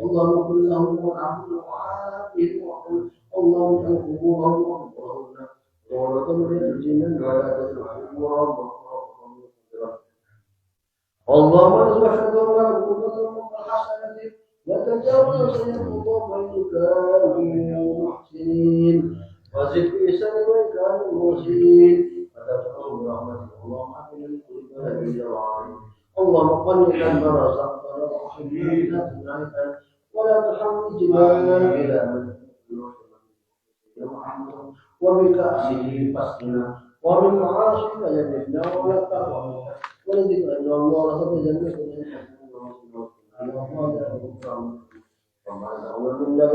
اللهم اغفر لهم وارحمهم وعافهم. اللهم اجعل قبورهم وقبورهن روضة من رياض. اللهم ارزقنا الحسنة وتجاوز سيئة اللهم كانوا محسنين وزد في سنة وكانوا محسنين وتدخلوا برحمتك اللهم اعفنا من كل بلاء اللهم قلنا ما رزقتنا وارحمنا ولا تحوجنا إلى من محمد وبكأسه فاسقنا ومن معاصيك جنبنا ولا تقوى ولذكر أن الله رزق جنة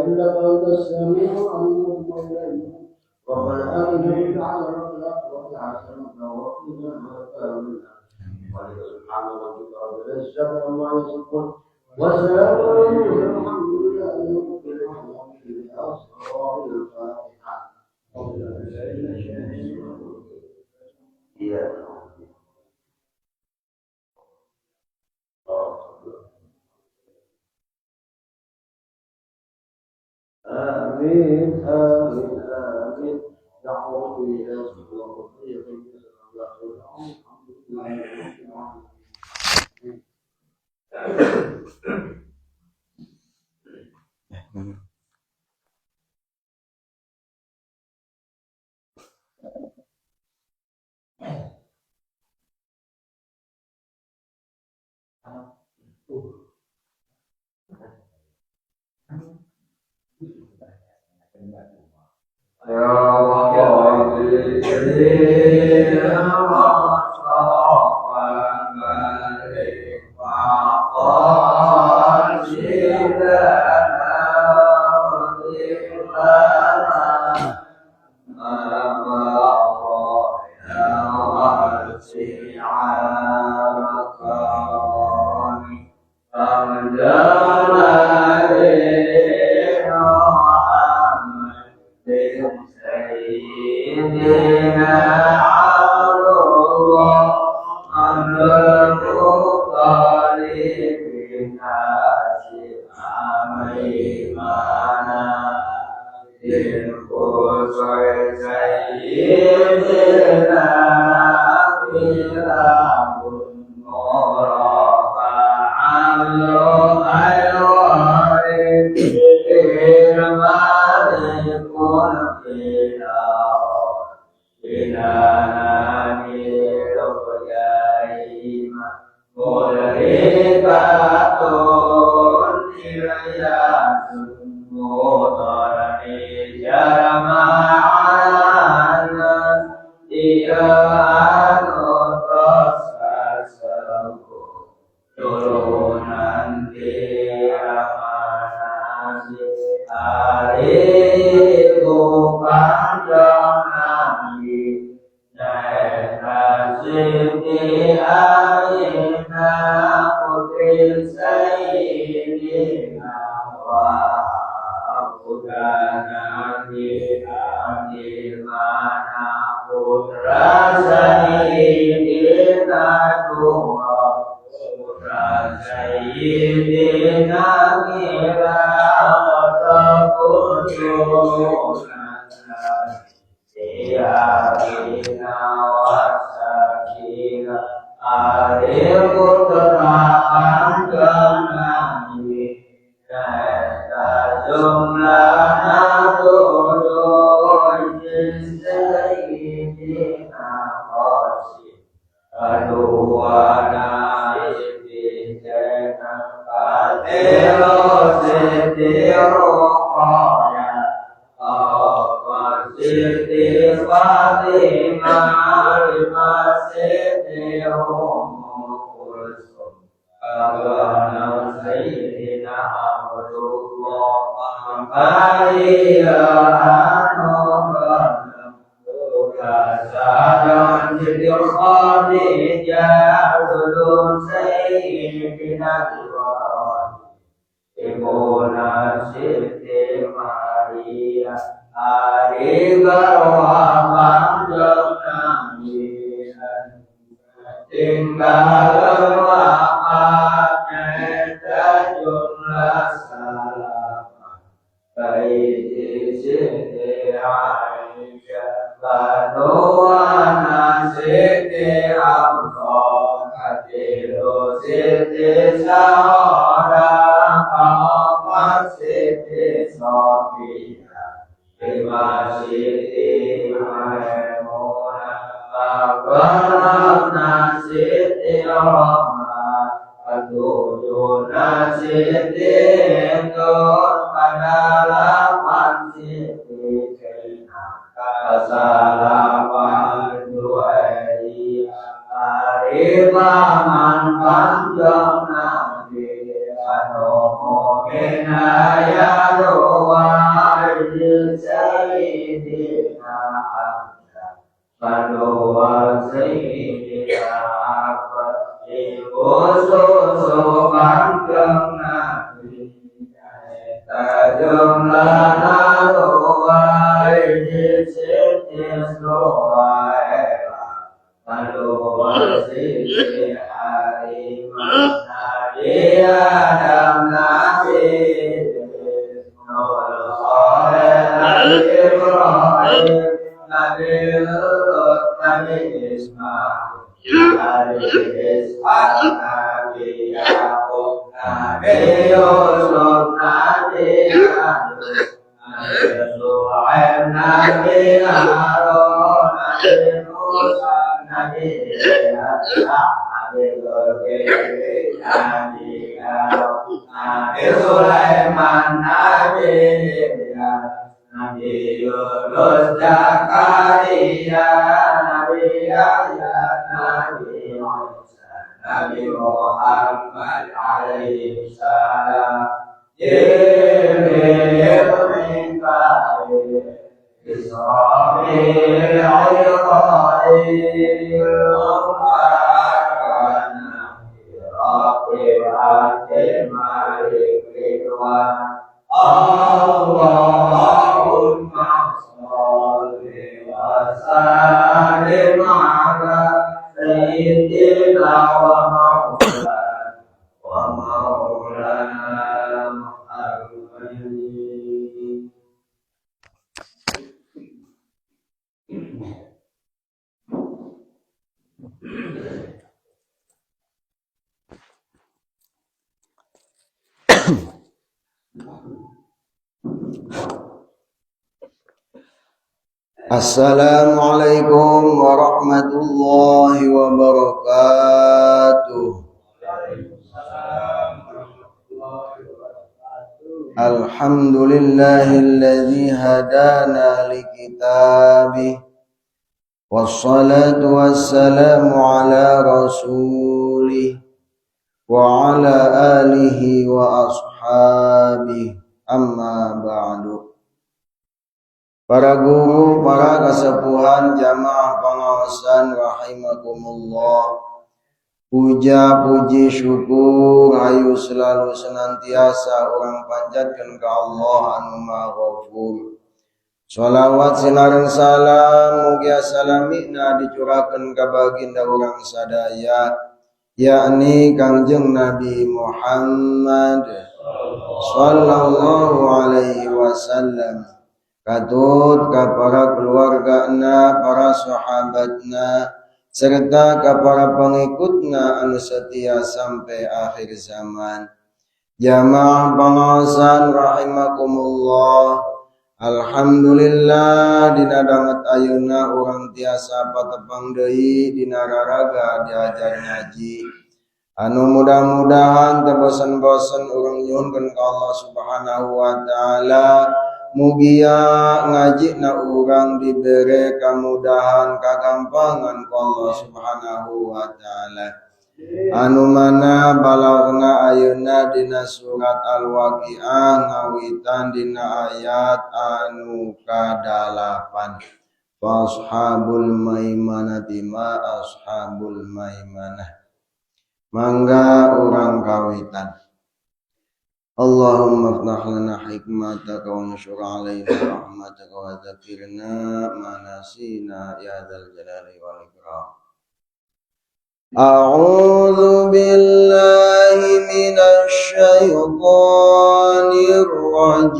إنك أنت السميع العليم. ربنا آتنا في الحسنة حسنة وقنا عذاب النار. سبحان ربك رب العزة عما يصفون وسلام على المرسلين والحمد لله رب العالمين. الفاتحة. آمين آمين آمين. دعوة إلى Jumlah salam baik. Kadua Siti Abdul Katilu Siti Sahara Kaopat Siti Sofia Lima Siti Maimunah Kagenepna Siti Rahmah Katujuna Siti Nur Kadalapan Siti Zainab Kasalapan Juwairiyah Karimaman Kanjeng Nabi Anu Mu'minah ya Ruwai Sayyidina Hamzah Kadua Sayyidina Abbas Ibu susu Kanjeng Nabi Tajumlana Ruwai Siti Suwaibah Kadua Siti Halimah Nabi Adam Nabi Nur Saleh Nabi Ibrahim Nabi Lut Nabi Ismail Nabi Ishak Nabi Yaqub Nabi Yusuf Nabi Ayub Nabi Suhaib Nabi Harun Nabi Musa Nabi Yahya Nabi Zulkifli Nabi Daud Nabi Sulaiman Nabi Ilyas Nabi Yunus Zakaria Nabi Yahya Nabi Isa Nabi Muhammad alaihi salam Jibril Mikail Israfil Azrail Raqib Hakim Malik Ridwan Allahumma sholli wa sallim ala sayyidina wa maulana Muhammad. Assalamualaikum warahmatullahi wabarakatuh. Alhamdulillahilladzi hadana likitabih wassalatu wassalamu ala rasulih wa ala alihi wa ashabihi, amma ba'du. Para guru, para kasepuhan, jamaah pengawasan rahimakumullah. Puja, puji, syukur ayu selalu senantiasa orang panjatkan ke Allah anu Maha Ghafur. Sholawat sinareng salam mugia salamina dicurahkeun ka baginda urang sadaya, yakni Kangjeng Nabi Muhammad sallallahu alaihi wasallam. Katut ka para keluargana, para sahabatna, serta ka para pengikutna anu setia sampai akhir zaman. Jamaah pengawasan rahimakumullah. Alhamdulillah dina danget ayeuna urang tiasa patepang deui dina raraga diajar ngaji. Anu mudah-mudahan teu bosen-bosen urang nyuhunkeun ka Allah Subhanahu wa taala. Mugia ngaji na urang dibere kamudahan kagampangan ku Allah Subhanahu wa taala. Anu mana balagna ayeuna dina surat Al-Waqiah ngawitan dina ayat anu ka-8. Fashabul maimanati ma ashabul maimanah. Mangga urang kawitan. Allahumma aftah lana hikmataka wa anshur alaina rahmataka wa dzakirna ma nasina ya dzal jalali wal ikram. A'udzu billahi minasy syaithanir rajim.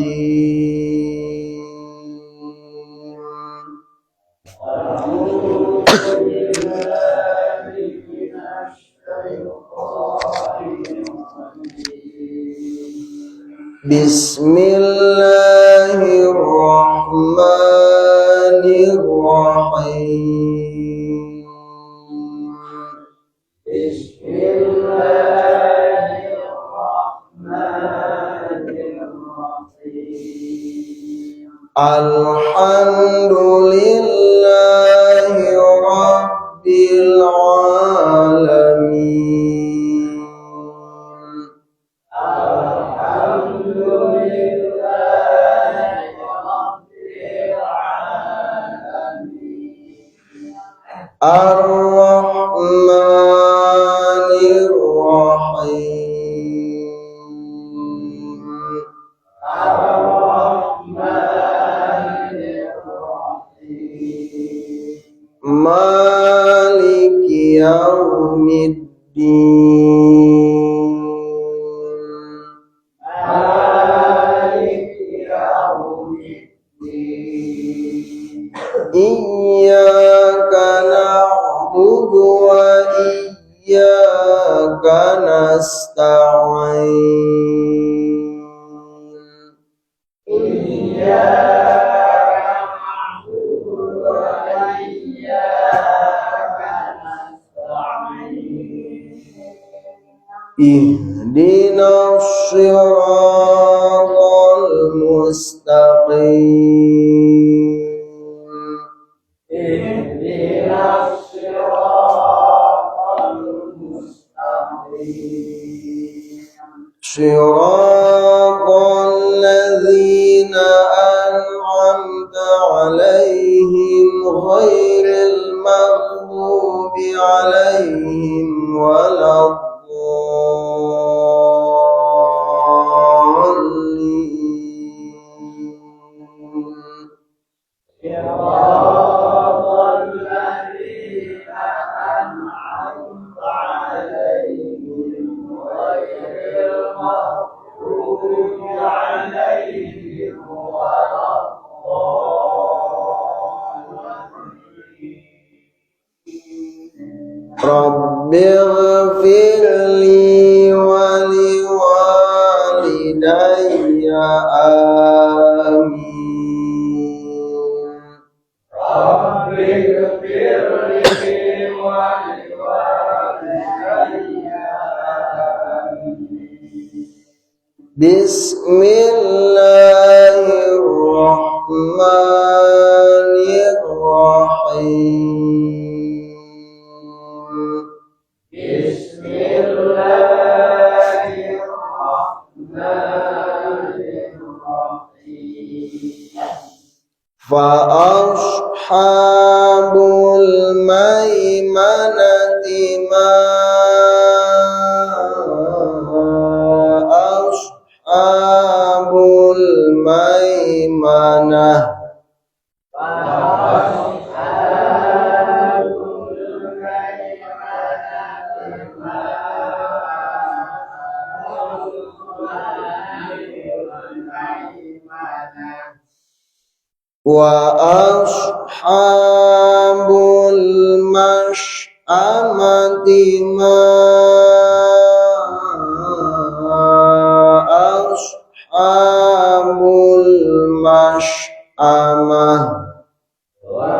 Bismillahirrahmanirrahim. Bismillahirrahmanirrahim. Alhamdulillahi rabbil alamin. Alhamdulillahi rabbil alamin. Ar-Rahmanir Rahim. Ar-Rahmanir Rahim. Maliki yaumiddin. Maliki yaumiddin. Iyyaka na'budu wa iyyaka nasta'in. Iyyaka na'budu wa iyyaka nasta'in. Ihdinas siratal mustaqim. Ihdinas siratal mustaqim. Siratal ladzina an'amta 'alaihim ghairil maghdubi 'alaihim waladdallin. Siratal ladzina an'amta 'alaihim ghairil maghdubi 'alaihim waladdallin. Rabbighfir li wa liwalidayya, amin. Rabbighfir li wa liwalidayya, amin. Bismillahirrahmanirrahim. Bismillahirrahmanirrahim. Fa ashabul maimanati ma ashabul maimanah. Fa ashabul maimanati ma ashabul maimanah. Wa ashabul mash'amati ma ashabul mash'amah. Wa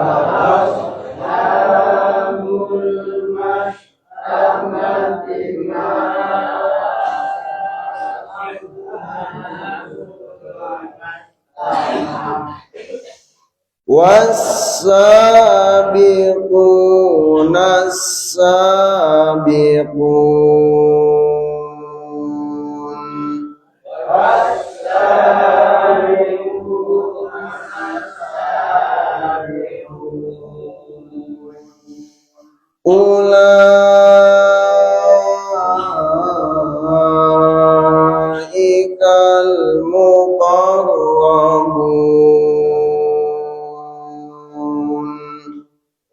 ashabul mash'amati ma ashabul mash'amah. Was-sabiquna as-sabiqun. Was-sabiquna as-sabiqun. Ulaikal muqarrabun.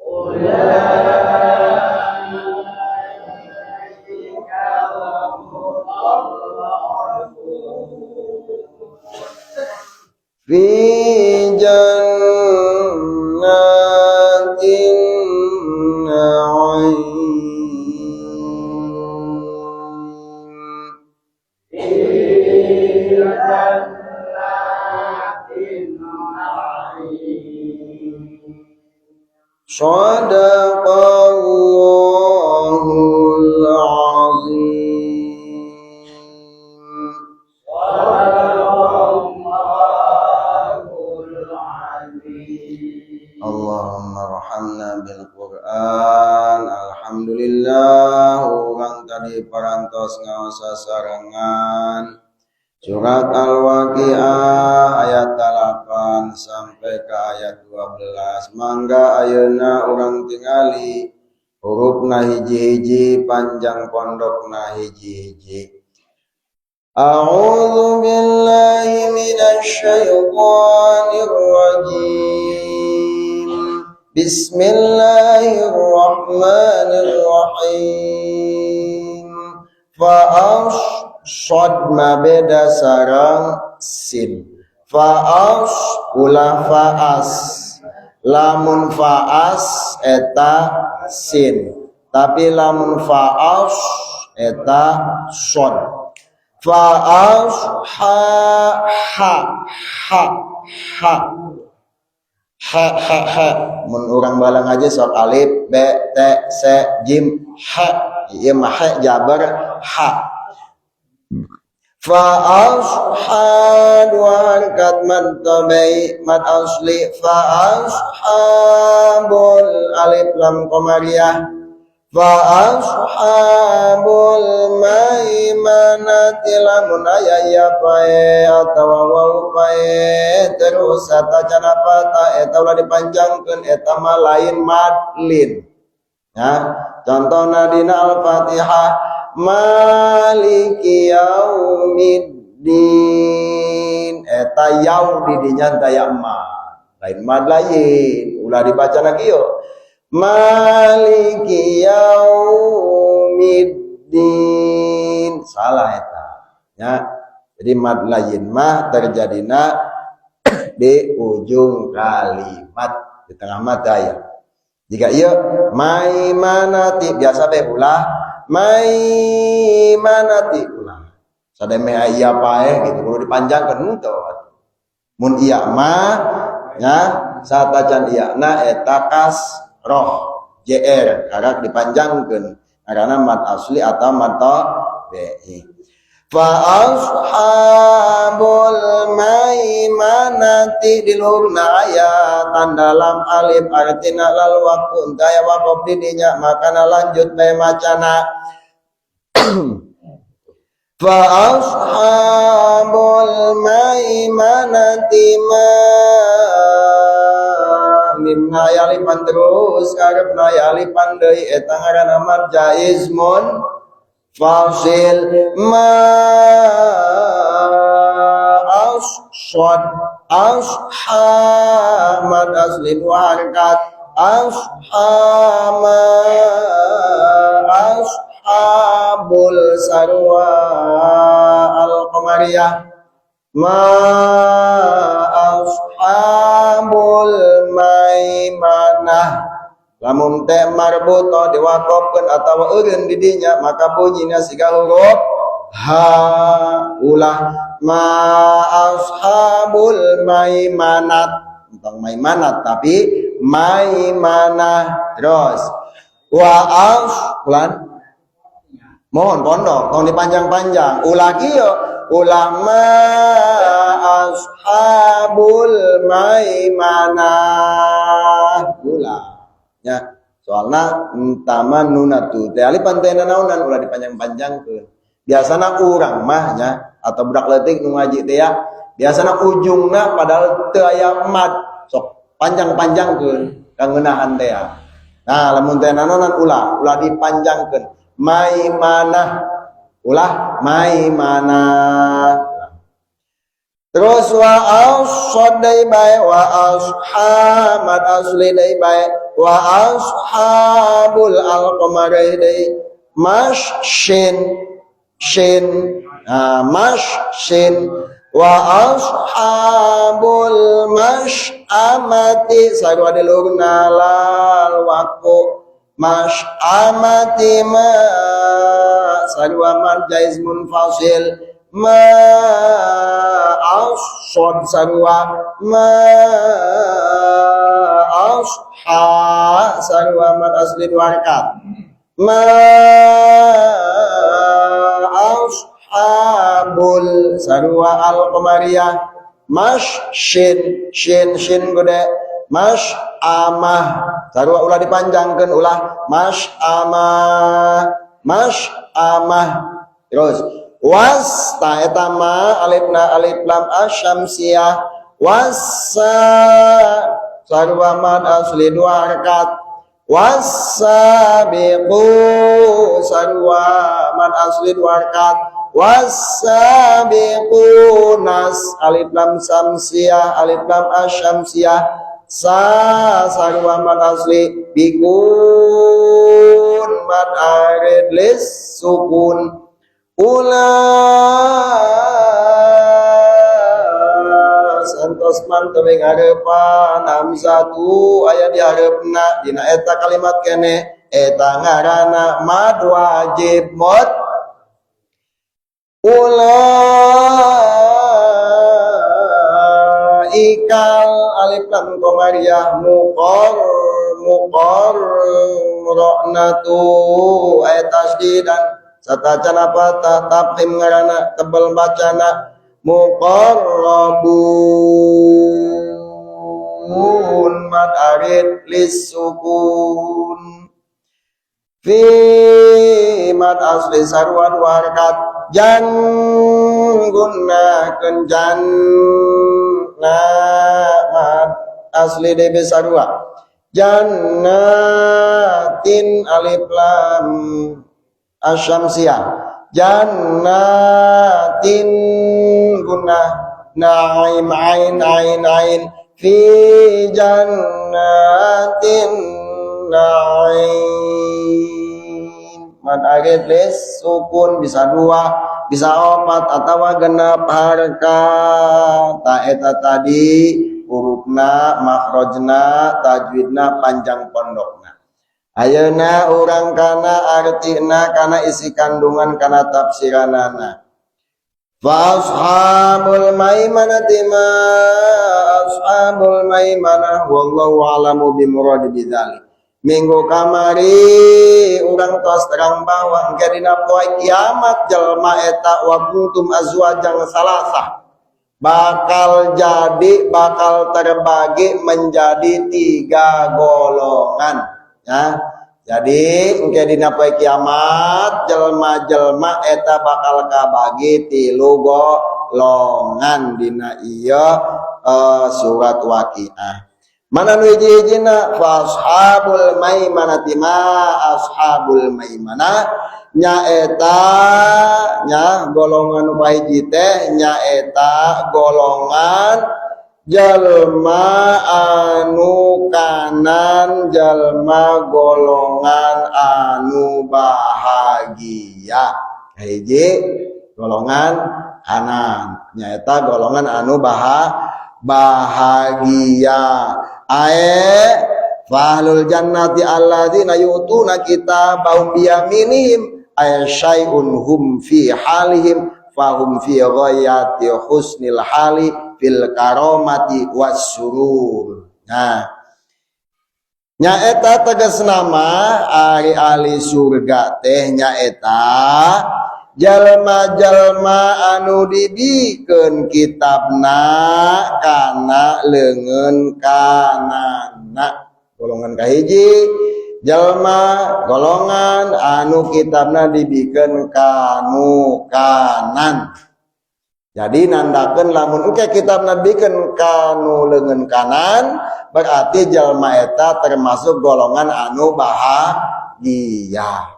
Ulaika al-muqarrabun. Fi jannatin na'im. العليم. صدق الله العظيم. صدق الله العظيم. اللهم ارحمنا بالقرآن. Alhamdulillah urang tadi parantos ngaos sasarengan surat Al-Waqiah ayat 8 sampai ke ayat 12. Mangga ayeuna urang tingali hurufna hiji-hiji, panjang pondokna hiji-hiji. A'udzu billahi minasyaitonir rajim. Bismillahirrahmanirrahim. Fa'as shad ma beda sareng sin. Fa'as ulah fa'as. Lamun fa'as eta sin. Tapi lamun fa'as eta shad. Fa'as ha ha ha ha ha ha ha. Mun urang balang aja sok alif b t c jim ha, ieu mah ha jabar ha. Fa asha dua harkat mad tabai mad asli fa ashabul alif lam qamariyah fa ashabul maimanati lamun aya ya pae atawa waw pae terus satacana pata eta ulah dipanjangkeun eta mah lain madlin ya. Contohna dina Al-Fatihah maliki yaumiddin eta yau di dinya daya ma lain mad lain ulah dibaca lagi yo maliki yaumiddin salah eta ya. Jadi mad lain mah terjadina di ujung kalimat di tengah mad aya. Jika ieu maimanati biasa be ulah maimanati ulah sademe aya pae gitu kudu dipanjangkeun henteu mun iya mah nya satacan iya na eta kas roh jr karak dipanjangkeun karena mad asli atau mad tabi'i. Fa ashabul maimanati di luhurna aya tanda lam alif artina lal waqfu daya waqaf di dinya makana lanjut bae macana. Fa ashabul maimanati ma mimna yalipan terus karepna yalipan deui eta ngaranna mad jaiz mun fasil ma asad ashamad asli dua harkat ashama ashabul sarwa al-qamariyah ma ashabul maimanah. Lamun teh marbuto diwakofkeun atawa eureun di dinya maka bunyina siga huruf ha ulah ma ashabul maimanat entong maimanat tapi maimanah terus wa as ulan mohon pondok tong dipanjang-panjang ulah kieu ulah ma ashabul maimanah ulah ya soalna entama nunatu teh alipan teh nanaonan ulah dipanjang-panjangkeun biasana urang mah nya atau budak leutik nu ngaji teh ya biasana ujungna padahal teu aya mad sok panjang-panjangkeun kangeunahan teh ya. Nah lamun teh nanaonan ulah ulah dipanjangkeun maimanah ulah maimanah terus wa asad deui bae wa ashamat asli deui bae wa ashabul alqamari deui mashin shin mashin wa ashabul mashamati sarua di luhurna lal waqfu mashamati ma sarua mad jaiz munfasil Ma asod sarua ma asha sarua mad asli dua harakat ma ashabul sarua al qamariyah mas shin shin shin gede mas amah sarua ulah dipanjangkeun ulah mas amah mas amah terus was ta eta ma alifna alif lam asyamsiyah wasa sarua mad asli dua harakat wasabiqu sarua mad asli dua harakat wasabiqunas alif lam samsiyah alif lam asyamsiyah sa sarua mad asli bikun mad arid lis sukun ula santos man teu ngarepan hamzatu aya di hareupna dina eta kalimat kene eta ngaranna mad wajib mud ulaikal alif lam qamariyah muqar muqar ra'natu aya tasdidan satacana patah tafhim ngaranna tebel bacana muqarrabun mad arid lisukun fi mad asli sarwan warkat jan gunakeun janna mad asli debe sarua jannatin alif lam asyamsiyah jannatin guna naim ain ain ain fi jannatin naim mad arid lis sukun bisa dua bisa opat atau genap harkat ta eta tadi hurufna makhrajna tajwidna panjang pondokna. Ayeuna urang kana artina kana isi kandungan kana tafsiranana. Fa ashabul maimanati ma ashabul maimanah wallahu a'lamu bimuradi bidzalik. Minggu kamari urang tos terang bahwa engke dina poe kiamat jelema eta wa kuntum azwajan salasah bakal jadi bakal terbagi menjadi tiga golongan ya. Jadi engke dina poe kiamat jelma-jelma eta bakal kabagi tilu golongan dina ieu surat Waqiah. Mana nu hiji-hijina fa ashabul maimanati ma ashabul maimanah nyaeta nya golongan nu kahiji teh nyaeta golongan jalma anu kanan jalma golongan anu bahagia. Hiji golongan kanan nyaeta golongan anu bahagia. Ae fahlul jannati alladzina yu'tuna kitabahum biyaminihim ay syai'un hum fi halihim fahum fi ghayati husnil hali fil karomati wassurur. Nah, nyaeta tegas nama ari ahli surga teh nyaeta jalma-jalma anu dibikeun kitabna kana leungeun kananna. Golongan kahiji jalma golongan anu kitabna dibikeun kanu kanan. Jadi nandakeun lamun engke kitabna dibikeun kanu leungeun kanan berarti jalma eta termasuk golongan anu bahagia.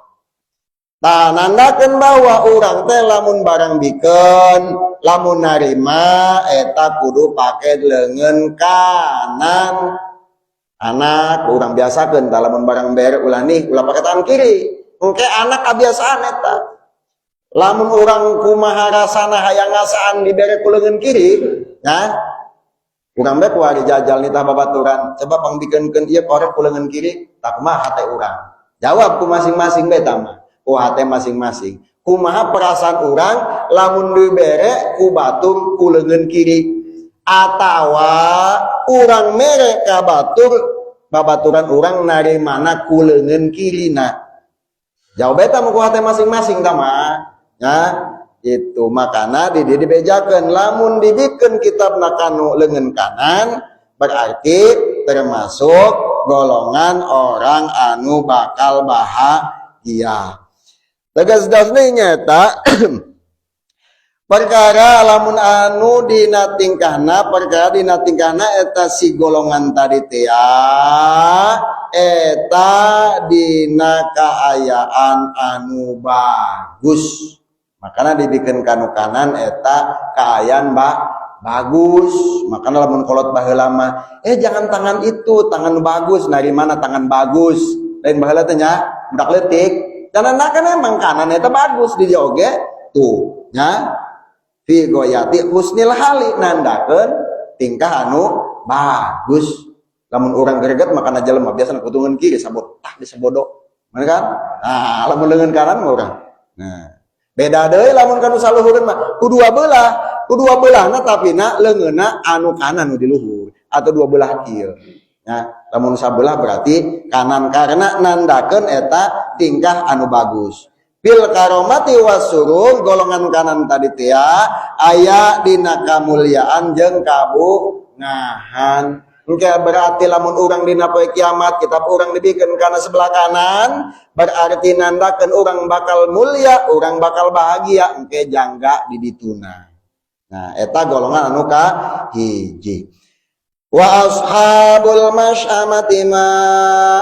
Tah nandakeun bahwa urang teh lamun barang bikeun lamun narima eta kudu pake leungeun kanan. Anak urang biasakeun tah lamun barang bere ulah nih ulah pake tangan kiri. Engke anak kabiasaan eta. Lamun urang kumaha rasana hayang ngasaan dibere ku leungeun kiri, nah urang bae kuari jajal nitah babaturan, coba pangbikeunkeun ieu korek ku leungeun kiri, tah kumaha hate urang. Jawab ku masing-masing bae tah mah. Ku hate masing-masing. Kumaha perasaan urang lamun dibere ku batur ku leungeun kiri atawa urang mere ka batur, babaturan urang narimana ku leungeun kirina? Jawab eta mah ku hate masing-masing tah mah ya. Itu makana di dieu dibejakeun, lamun dibikeun kitabna kanu leungeun kanan berarti termasuk golongan orang anu bakal bahagia. Tegas dasne nyata perkara lamun anu dina tingkahna, perkara dina tingkahna eta si golongan tadi teh eta dina kaayaan anu bagus. Makanya dibikin kanu kanan eta kaayaan bagus. Makanya lamun kolot baheula mah, jangan tangan itu, tangan bagus. Dari mana tangan bagus? Lain baheula teh nya, budak leutik. Karena kan emang kanan eta bagus di dieu oge tuh nya, fi ghayati husnil hali, nandakeun tingkah anu bagus. Lamun urang greget makana jelema biasana kutungan kiri sabot tah disebodo. Mana kan? Nah, lamun leungeun kanan mah urang. Nah, beda deui lamun kanu saluhureun mah ku dua belah, ku dua belahna tapi na leungeunna anu kanan nu di luhur atau dua belah kieu. Nah, lamun sabelah berarti kanan karena nandakeun eta tingkah anu bagus. Fil karomati wasurur, golongan kanan tadi teh aya dina kamuliaan jeung kabungahan. Engke berarti lamun urang dina poe kiamat kitab urang dibikeun kana sebelah kanan berarti nandakeun urang bakal mulia, urang bakal bahagia engke jangga di dituna. Nah, eta golongan anu ka hiji. Wa ashabul masy'amati ma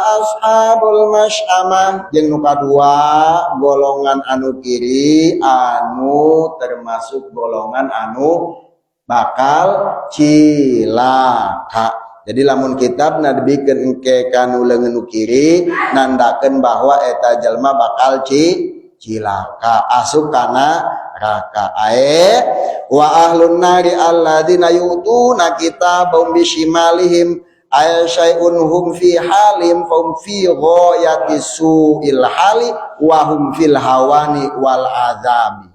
ashabul masy'amah, jeung nu kadua golongan anu kiri anu termasuk golongan anu bakal cilaka. Jadi lamun kitab dibikeun engke kanu leungeun nu kiri nandakeun bahwa eta jelma bakal cilaka asup kana neraka. Ae wa ahlun nari alladzina yu'tuna kitabahum bishimalihim ay syai'un hum fi halim fahum fi ghayati su'il hali wa hum fil hawani wal azabi.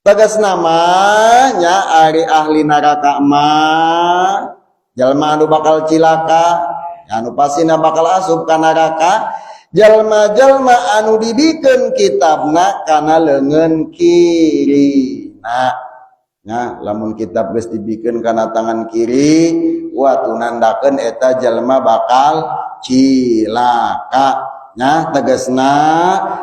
Tegas namanya ari ahli neraka mah jalma anu bakal cilaka, anu pasina bakal asup ka neraka, jalma-jalma anu dibikeun kitabna kana leungeun kiri. Nah, lamun kitab geus dibikeun kana tangan kiri, wah nandakeun eta jalma bakal cilaka. Nah, tegasna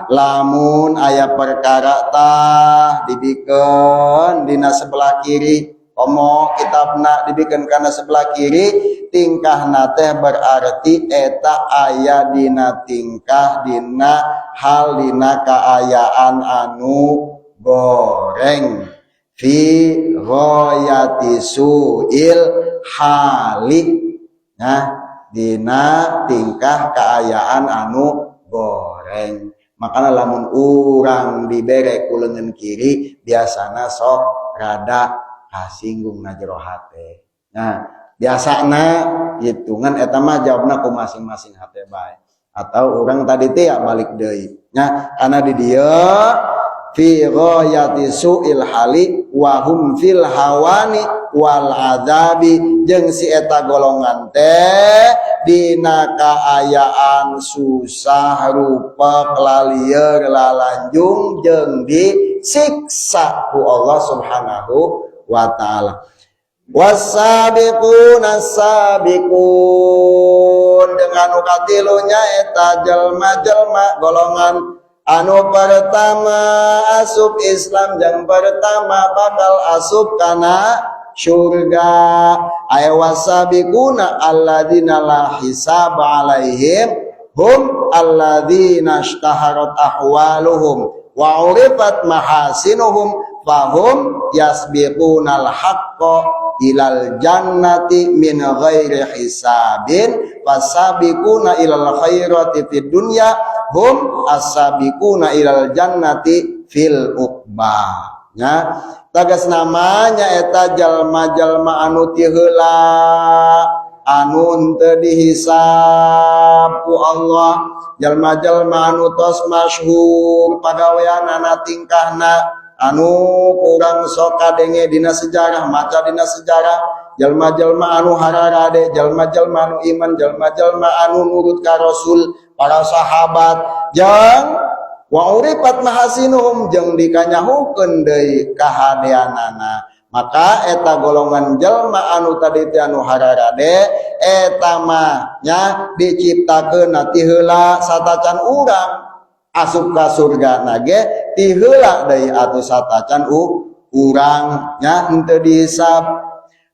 lamun aya perkara tah dibikeun dina sebelah kiri, komo kitabna dibikeun kana sebelah kiri, tingkahna teh berarti eta aya dina tingkah, dina hal, dina kaayaan anu goreng, fi ghayati su'il hali. Nah, dina tingkah kaayaan anu goreng. Makanya lamun urang dibere ku leungeun kiri biasana sok rada kasinggung na jero hate. Nah, biasana hitungan eta mah jawabna ku masing-masing hate bae. Atau urang tadi teh ya balik deui. Nah, karena di dieu fi ghayati su'il hali wa hum fil hawani wal azabi, jeung si eta golongan teh dina kaayaan susah rupa lalieur lalanjung jeung disiksa ku Allah Subhanahu wa taala. Wasabiqun as-sabiqun, dengan nu katilu nyaeta jelma-jelma golongan anu pertama asup Islam jeung pertama bakal asup kana surga. Ay wasabiquna alladzina la hisaba alaihim hum alladzina ishtaharat ahwaluhum wa urifat mahasinuhum fahum yasbiqunal haqqa ilal jannati min ghairi hisabin fasabiquna ilal khairati fid dunya hum as-sabiquna ilal jannati fil uqba. Ya, tegas namanya eta jalma-jalma anu ti heula anu henteu dihisab ku Allah, jalma-jalma anu tos masyhur pagaweanana, tingkahna, anu kurang sok kadenge dina sejarah, maca dina sejarah, jalma-jalma anu hararade, jalma-jalma anu iman, jalma-jalma anu nurut ka Rasul, para sahabat, jeung wa urifat mahasinuhum, jeung dikanyahukeun deui kahadeanana. Maka eta golongan jalma anu tadi teh, anu hararade eta mah nya, diciptakeun ti heula satacan urang asup ka surga nage, ti heula deui atuh satacan urang nya, henteu dihisab.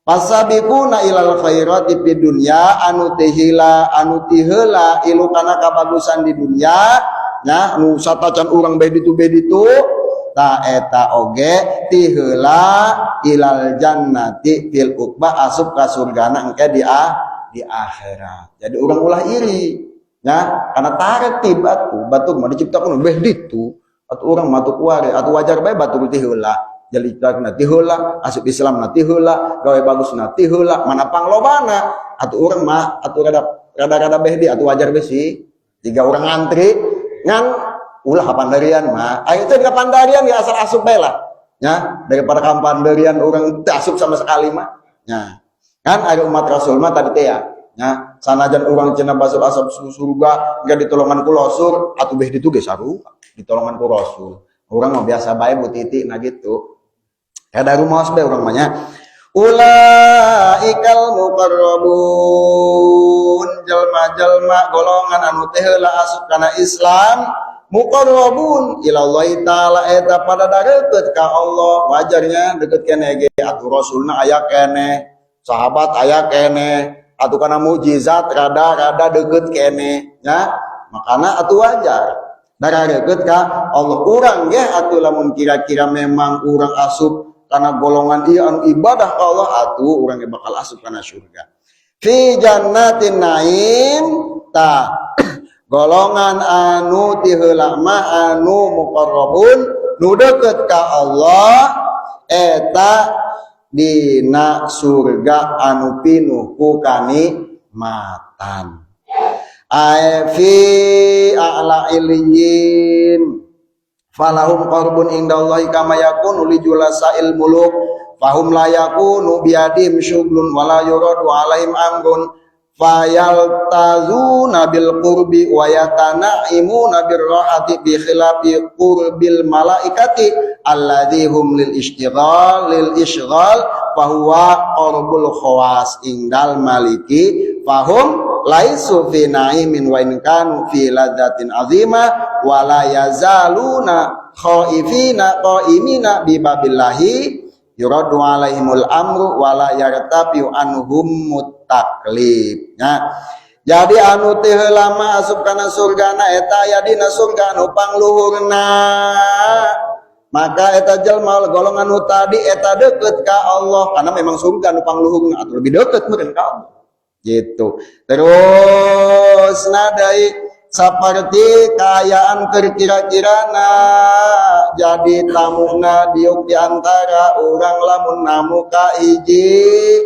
Fasabiquna ilal khairati fid dunya, anu ti heula, anu ti heula ilu kana kabagusan di dunya nya, anu satacan urang bae ditu bae ditu. Ta eta oge ti heula ilal jannati fil uqba, asup ka surgana engke di akhirat. Jadi urang ulah iri nya, karena tartib atuh. Batur mah diciptakeun beh ditu, atuh urang mah atuh kuari atuh, wajar bae batur ti heula jadi ti heula asup Islam, na ti heula gawe bagus, na ti heula mana panglobana. Atuh urang mah atuh rada rada rada beh di atuh, wajar bae sih jika urang ngantri. Ngan ulah kapandarian mah, ayo itu kapandarian ya, asal asup bae lah ya, daripada kapandarian urang teu asup sama sekali mah ya. Kan ada umat Rasul mah tadi teh ya ya, sanajan urang cenah basuh asup surga enggak ditolongan ku Rasul, atuh beh ditu ge sarua ditolongan ku Rasul. Urang mah biasa bae, Bu Titi. Nah, gitu. Kada rumaos bae urang mah nya. Ulaikal muqarrabun, jalma-jalma golongan anu teh heula asup kana Islam, muqarrabun ilallahi ta'ala, eta pada deukeut ka Allah. Wajarnya deket keneh ge atuh, Rasulna aya keneh, sahabat aya keneh, atuh kana mukjizat rada-rada deket keneh nya, makana atuh wajar darah deket ka Allah. Urang ge atuh lamun kira-kira memang urang asup karena golongan ieu anu ibadah ka Allah, atuh urang ge bakal asup kana surga, fi jannatin naim. Ta golongan anu ti heula mah anu muqarrabun, nu deukeut ka Allah, eta dina surga anu pinuh ku kanikmatan, ay fi a'la iliyin. Falahum qurbun indallahi kama yakunu li julasail muluk, fahum la yakunu biadim syughlun wala yuradu alaihim amrun, fayaltazuna bil qurbi wa yatana'imuna bir rahati, bi khilafi qurbil malaikati alladzi hum lil ishghal, fahuwa qurbul khawas indal maliki, fahum laisu fi na'imin wa in kanu fi ladzatin azimah, wa la yazaluna khaifina qaimina bi babillahi, yuraddu alaihimul amru wa la yartafi'u anhum mutaklif. Nah, jadi anu teh lama asup kana surgana eta aya dina surga anu pangluhurna. Maka eta jelma golongan nu tadi eta deket ka Allah karena memang surga anu pangluhurna atau lebih deket meureun ka Allah gitu. Terus nadai seperti kaayaan kira-kira na jadi tamuna diuk di antara orang. Lamun namu ka hiji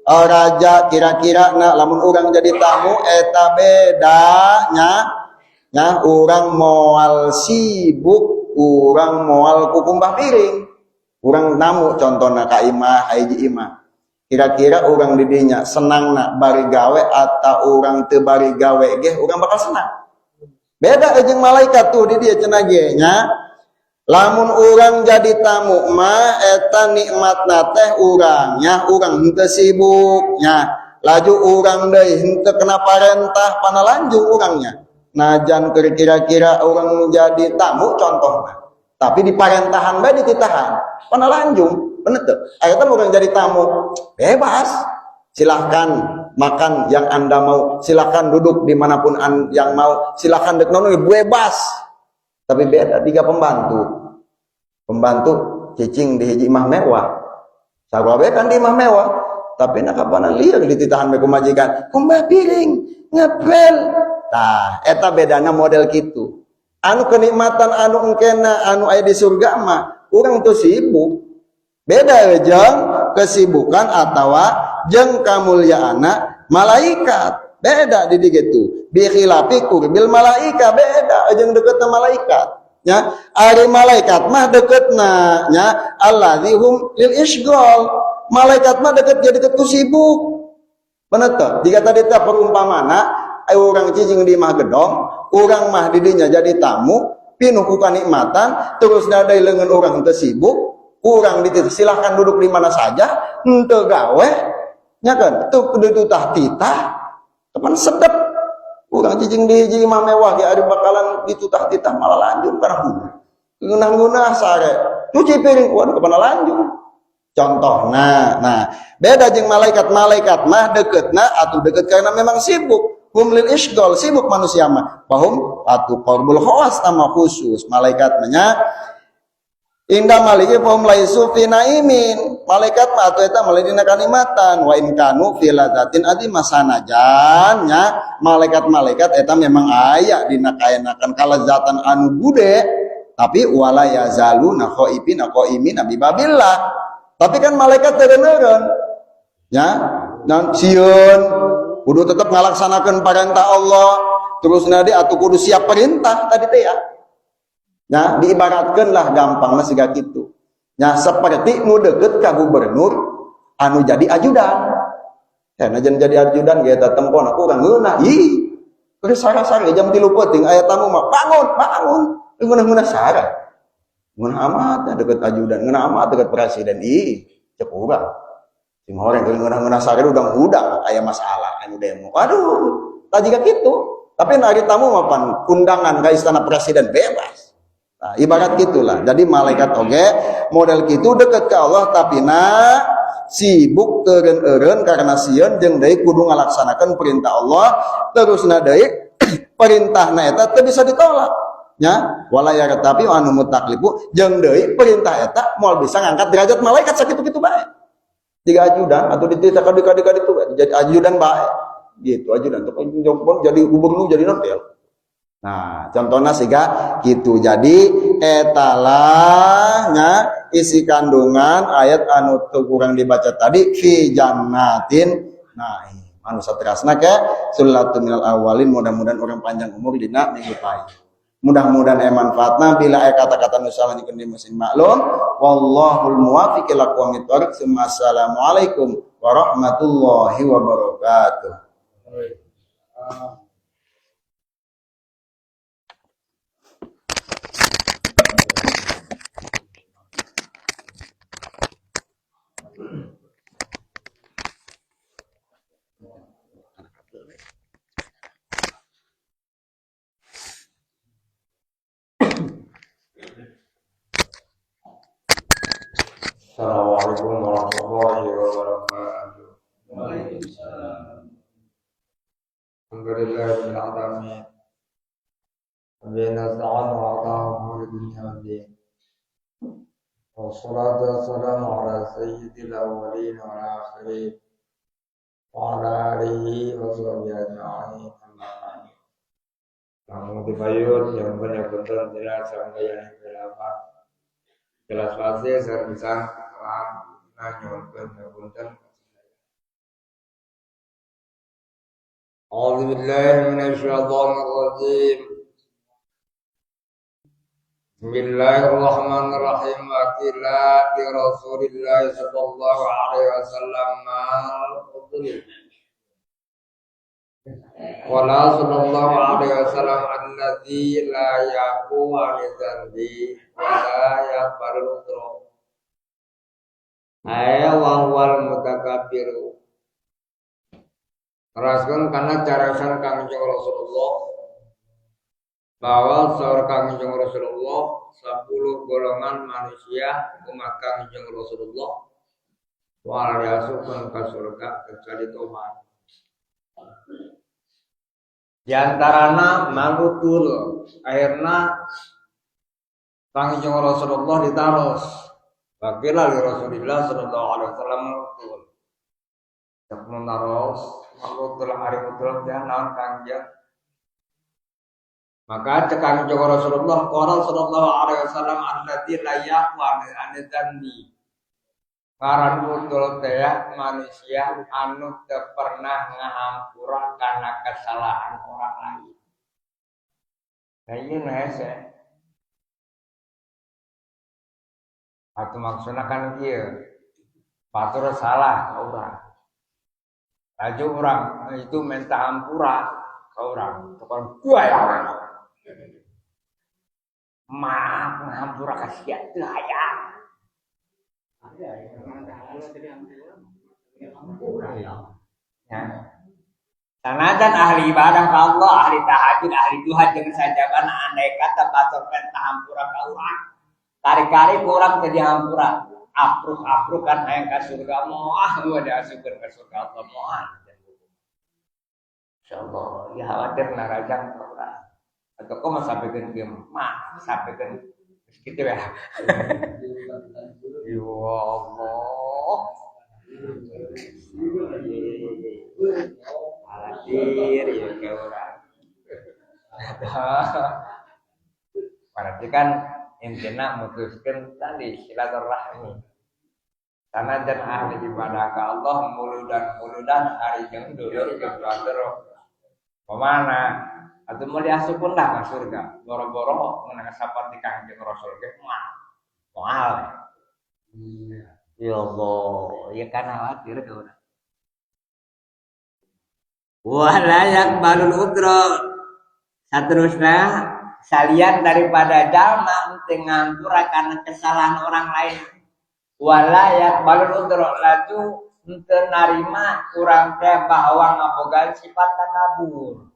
raja, kira-kira na lamun orang jadi tamu eta bedanya nya, orang moal sibuk, orang moal kukumbah piring. Orang namu contohna ka imah, hiji imah, kira-kira orang didinya senang nak bari gawe atau orang teu bari gawe ge orang bakal senang. Beda jeung malaikat tuh di dia cenah ge nya. Lamun orang jadi tamu mah eta nikmatna teh urangnya, urang henteu sibuk nya, laju urang deui henteu kena parentah, pana lanjung urangnya. Najan kira-kira orang jadi tamu contohna, tapi di parentahan bae dititahan, pana lanjung, bener tuh. Ayo orang jadi tamu bebas, silahkan makan yang Anda mau, silahkan duduk dimanapun yang mau, silahkan dek nono, bebas. Tapi beda tiga pembantu. Pembantu cicing di hiji imah mewah, sarua kan di imah mewah, tapi nak kapan liar dititahan ku majikan, kumbah piring, ngepel. Tah eta bedana model gitu. Anu kenikmatan anu engkena anu aya di surga mah urang tuh sibuk, beda jeung kesibukan atau jeung kamulyaana. Malaikat beda di gitu. Bi khilafi qurbil malaika beda jeung deketna malaikat. Nya, ari malaikat mah deketna nya allazi hum lil isygol. Malaikat mah deket jadi deket ku sibuk. Bener teu? Jika tadi teh perumpamana urang cicing di imah gedong, urang mah di dinya jadi tamu, pinuh ku kanikmatan, terus dadai leungeun urang teu sibuk, urang dititah silahkan duduk di mana saja, henteu gawe, nya kan, teu kudu ditutah titah, kapan sedep. Urang cicing di hiji imah mewah ge ari bakalan ditutah titah malah lanjut kana hulu. Ngeunah-ngeunah sare, cuci piring, waduh kapan lanjut. Contohna, nah beda jeung malaikat, malaikat mah deketna atuh deket karena memang sibuk. Hum lil isygol, sibuk manusia mah. Bahum atuh qurbul khawas sama khusus malaikat mah nya. Inda maliki fahum laisu fi naimin. Malaikat mah atuh eta mah dina kanikmatan wa in kanu fi ladzatin adzimah sanajan nya malaikat-malaikat eta memang aya dina kaenakan kalezatan anu gede tapi wala yazaluna khaifina qaimina bi babillah. Tapi kan malaikat teu ya, dan sieun kudu tetep ngalaksanakeun perintah Allah, terus nadi atuh kudu siap perintah tadi teh ya. Nah, diibaratkeun lah gampang mah siga kitu. Nya seperti nu deket ka gubernur anu jadi ajudan. Ya, najan jadi ajudan ge eta tempona kurang ngeunah. Ih, geus sare-sare jam 3 peuting aya tamu mah bangun, bangun. Ngeunah-ngeunah sare. Ngeunah amat ya deket ajudan, ngeunah amat deket presiden. Ih, cek urang. Sing horeng keur ngeunah-ngeunah sare udang-udang aya masalah anu demo. Aduh, tah jiga kitu. Tapi ari tamu mah pan undangan ka istana presiden bebas. Nah, ibarat gitulah. Jadi malaikat oge model gitu deket ke Allah tapi na sibuk teureun-eureun karena sieun jeung deui kudu ngalaksanakeun perintah Allah terus na deui perintahna eta teu bisa ditolak. Nya, wala yartafi anu mutaklifu jeung deui perintah eta moal bisa ngangkat derajat malaikat sakitu-kitu bae. Tiga ajudan atau dititah ka ditu jadi ajudan bae. Gitu ajudan tuh jadi gubernur jadi notel. Nah, contohnya siga gitu. Jadi etalahnya isi kandungan ayat anu teu kurang dibaca tadi fi jannatin naim. Anu saterasna ke sullatu minal awalin, mudah-mudahan orang panjang umur dina minggu pagi. Mudah-mudahan manfaatna bila aya kata-kata nu salah nyikeun di mesin maklum. Wallahul muwaffiq ila aqwamit thoriq. Assalamualaikum warahmatullahi wabarakatuh. Assalamualaikum warahmatullahi wabarakatuh. Waalaikumsalam. Alhamdulillahirabbil alamin. Wa nasta'inu ala umuri dunya waddin. Wassalatu wassalamu ala sayyidil awwalin wal akhirin wa ala alihi wa sahbihi ajma'in. Amma ba'd. Lamun dibayut yang benar-benar jelas sampai yang berapa. Jelas pasti saya bisa nyuwunkeun punten. A'udzu billahi minasyaitonir rajim. Bismillahirrahmanirrahim. Wa qila li Rasulillah sallallahu alaihi wasallam mal fadl. Qala sallallahu alaihi wasallam alladzi la yaqu 'an dzanbi wa la yaqbalu udhra. Ay wa huwal mutakabbiru. Teraskan karena carasan Kangjeng Rasulullah bahwa saur Kangjeng Rasulullah 10 golongan manusia umat Kangjeng Rasulullah wal yasukun ka surga kecuali Tuhan. Di antarana malutul akhirna Kangjeng Rasulullah ditaros. Wakila li Rasulillah sallallahu alaihi wasallam malutul. Cek naros malutul hari mutul teh naon Kangjeng. Maka cek Kangjeng Rasulullah qala sallallahu alaihi wasallam alladzi la yaqwa an dzanbi. Ngaran budul teh manusia anu teu pernah ngahampura kana kesalahan orang lain. Nah ieu nu hese. Atuh maksudna kan kieu. Batur salah ka urang. Laju urang itu minta hampura ka urang. Tukang gua ya. Maaf ngahampura ka sia teu hayang. Ya. Sanajan ahli ibadah ka Allah, ahli tahajud, ahli duha jeung sajabana andai kata batur minta hampura ka urang. Kari-kari kurang teu dihampura. Apruk-apruk kan hayang ka surga moal, gua diasupkeun ka surga Allah moal. Insyaallah, ya khawatir narajang ka urang. Atau kok mah sampaikan ke mah, sampaikan gitu ya. Ya Allah. Khawatir ya ke urang. Berarti kan intina mutuskeun tadi silaturahmi. Sanajan ahli ibadah ka Allah muludan-muludan ari jeung dulur jeung batur. Pemana? Atuh mau diasupkeun lah ka surga. Boro-boro menang saperti Kangjeng Rasul ge mah. Moal. Ya Allah, ya kan khawatir ka urang. Wala yaqbalul udra. Saterusna salian daripada jalma teu ngampura karena kesalahan orang lain. Wala yaqbalul udra laju henteu narima urang teh bahwa ngabogaan sifat takabur.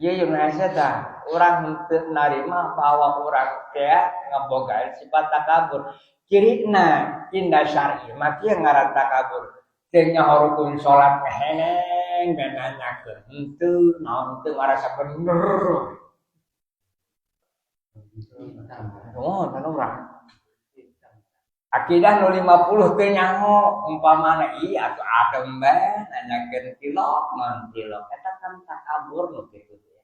Ieu jeung hese tah, urang henteu narima bahwa urang teh ngabogaan sifat takabur. Cirina inda syar'i mah kieu ngaran takabur. Teu nyaho rukun salat ngeheneng nanyakeun henteu naon teu ngarasa bener. Oh, tan urang. Akidah nu 50 teu nyaho umpamana ieu atuh adem bae nanyakeun tilok mun tilok eta kan takabur nu kitu teh.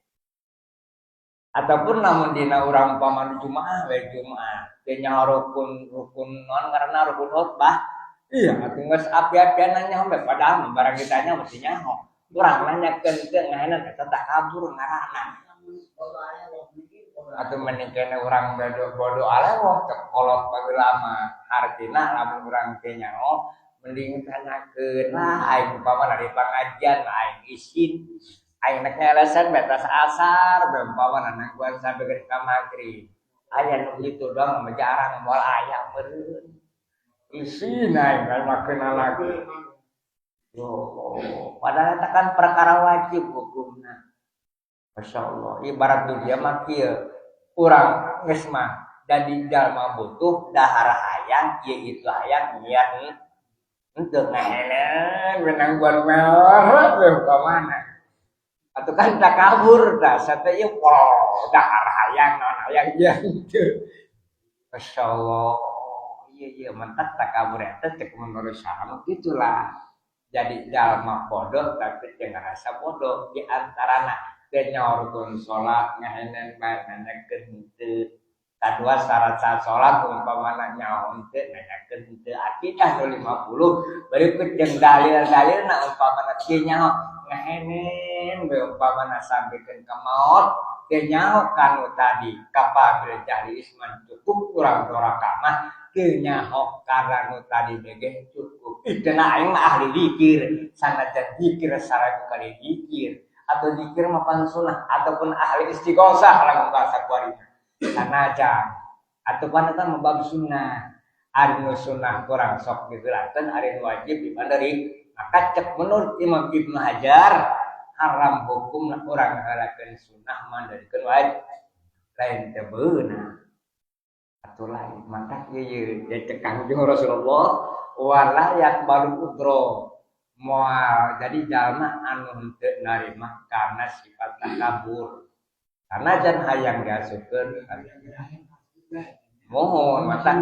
Ataupun lamun dina urang umpamana Jumaah we Jumaah teu nyaho rukun naon ngaranna rukun khutbah. Iya atuh geus api-apian nanya bae padahal barang ditanya mesti nyaho. Urang nanyakeun teu ngahenan eta takabur ngaranna. Atau mending urang bodoh alewoh cek kolot baheula mah hartina lamun urang teh nyaho mending tanyakeun lah aing umpamana di pangajian aing isin aing rek ngelesan batas asar umpamana nangguan sampai ka maghrib aya nu kitu doang mah jarang moal aya meureun isin aing makeun lagi. Yo, padahal eta kan perkara wajib hukumna. Masya Allah, ibarat dunia mah kieu. Urang geus mah dadi jalma butuh dahar hayang ieu itu hayang niat henteu ngahenen menangguan merah teh ka mana. Atuh kan takabur tah sate ieu pol dahar hayang naon hayang ieu henteu. Masya Allah, ieu ieu mentak takabur eta cek menurut syarah gitulah. Jadi jalma bodoh tapi teu ngarasa bodoh di antarana teu nyaho rukun salat ngahenen bae nanyakeun henteu. Kadua syarat sah salat umpamana nyaho henteu nanyakeun henteu. Akidah nu 50 berikut jeung dalil-dalilna umpamana teu nyaho ngahenen bae umpamana sampikeun ka maot teu nyaho kanu tadi kapabil jahli isman cukup urang doraka mah teu nyaho karena nu tadi ge cukup. Ih cenah aing mah ahli zikir sanajan zikir sareng kali zikir atau zikir mah pan sunnah ataupun ahli istighosah lamun bahasa kuarina sanajan atau pan eta mah bab sunnah ari nu sunnah kurang sok digerakkeun ari nu wajib dipanderi maka cek menurut Imam Ibnu Hajar haram hukumna urang ngalakeun sunnah mandarikeun wajib lain teu beunang atuh lain maka ieu ye cek Kangjeng Rasulullah wala yaqbalu udra moal jadi jalma anu henteu narima karena sifat takabur karena jan hayang diasupkeun mohon mata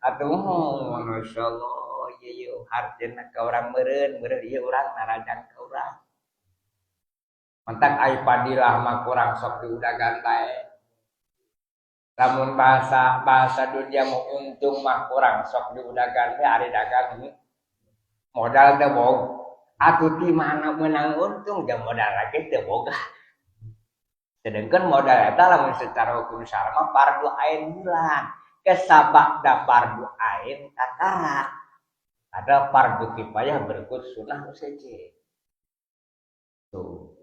atuh mohon masyaallah ieu ieu hartina ka urang meureun meureun ieu urang narajang ka urang mentak ai padilah mah kurang sok diudagan bae. Lamun bahasa bahasa dunia mau untung mah kurang sok diudagan teh ari dagang modal teh boga. Atuh di mana menang untung jam modal lagi teh boga. Sedangkan modal eta lamun secara hukum syara mah fardu ain bulan. Kesabak da fardu ain kakara. Ada fardu kifayah berikut sunnah seje. Tuh.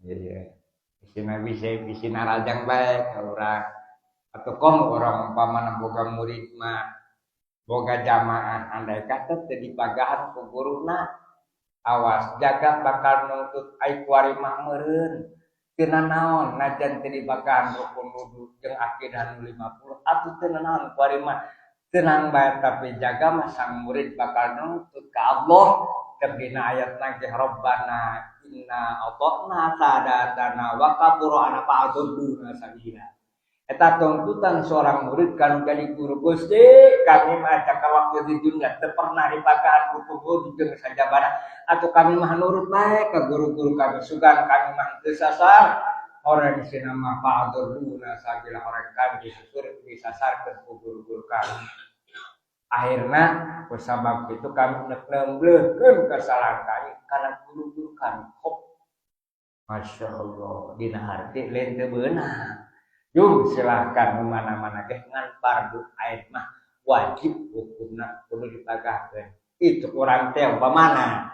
Iya. Isina bisa bisa narajang baik urang. Atau kom orang umpamana boga murid mah boga jamaah andai kata teu dipagahan ku guruna awas jaga bakal nuntut ai kuari mah meureun teu nanaon najan teu dipagahan rukun wudu jeung akidah nu 50 atuh teu nanaon kuari mah tenang bae tapi jaga mah sang murid bakal nuntut ka Allah dina ayat nangke Rabbana inna ata'na sadatana wa kabura ana fa'adhulluna sabila. Eta tuntutan seorang murid kan jadi guru Gusti kami mah jaka waktu di dunia teu pernah dipagahan ku guru jeung sajabana atau kami mah nurut bae ka guru-guru kami sugan kami mah teu sasar orang sina mah fa'adhulluna sabila orang kami disusur disasarkeun ku guru-guru kami. Akhirna kusabab itu kami nek nembleuhkeun kesalahan kami karena guru-guru kami hop Masya Allah dina harti lain teu beunang. Jung silahkan mana-mana ge ngan fardu ain mah wajib hukumna kudu dipagahkeun. Itu kurang teh umpamana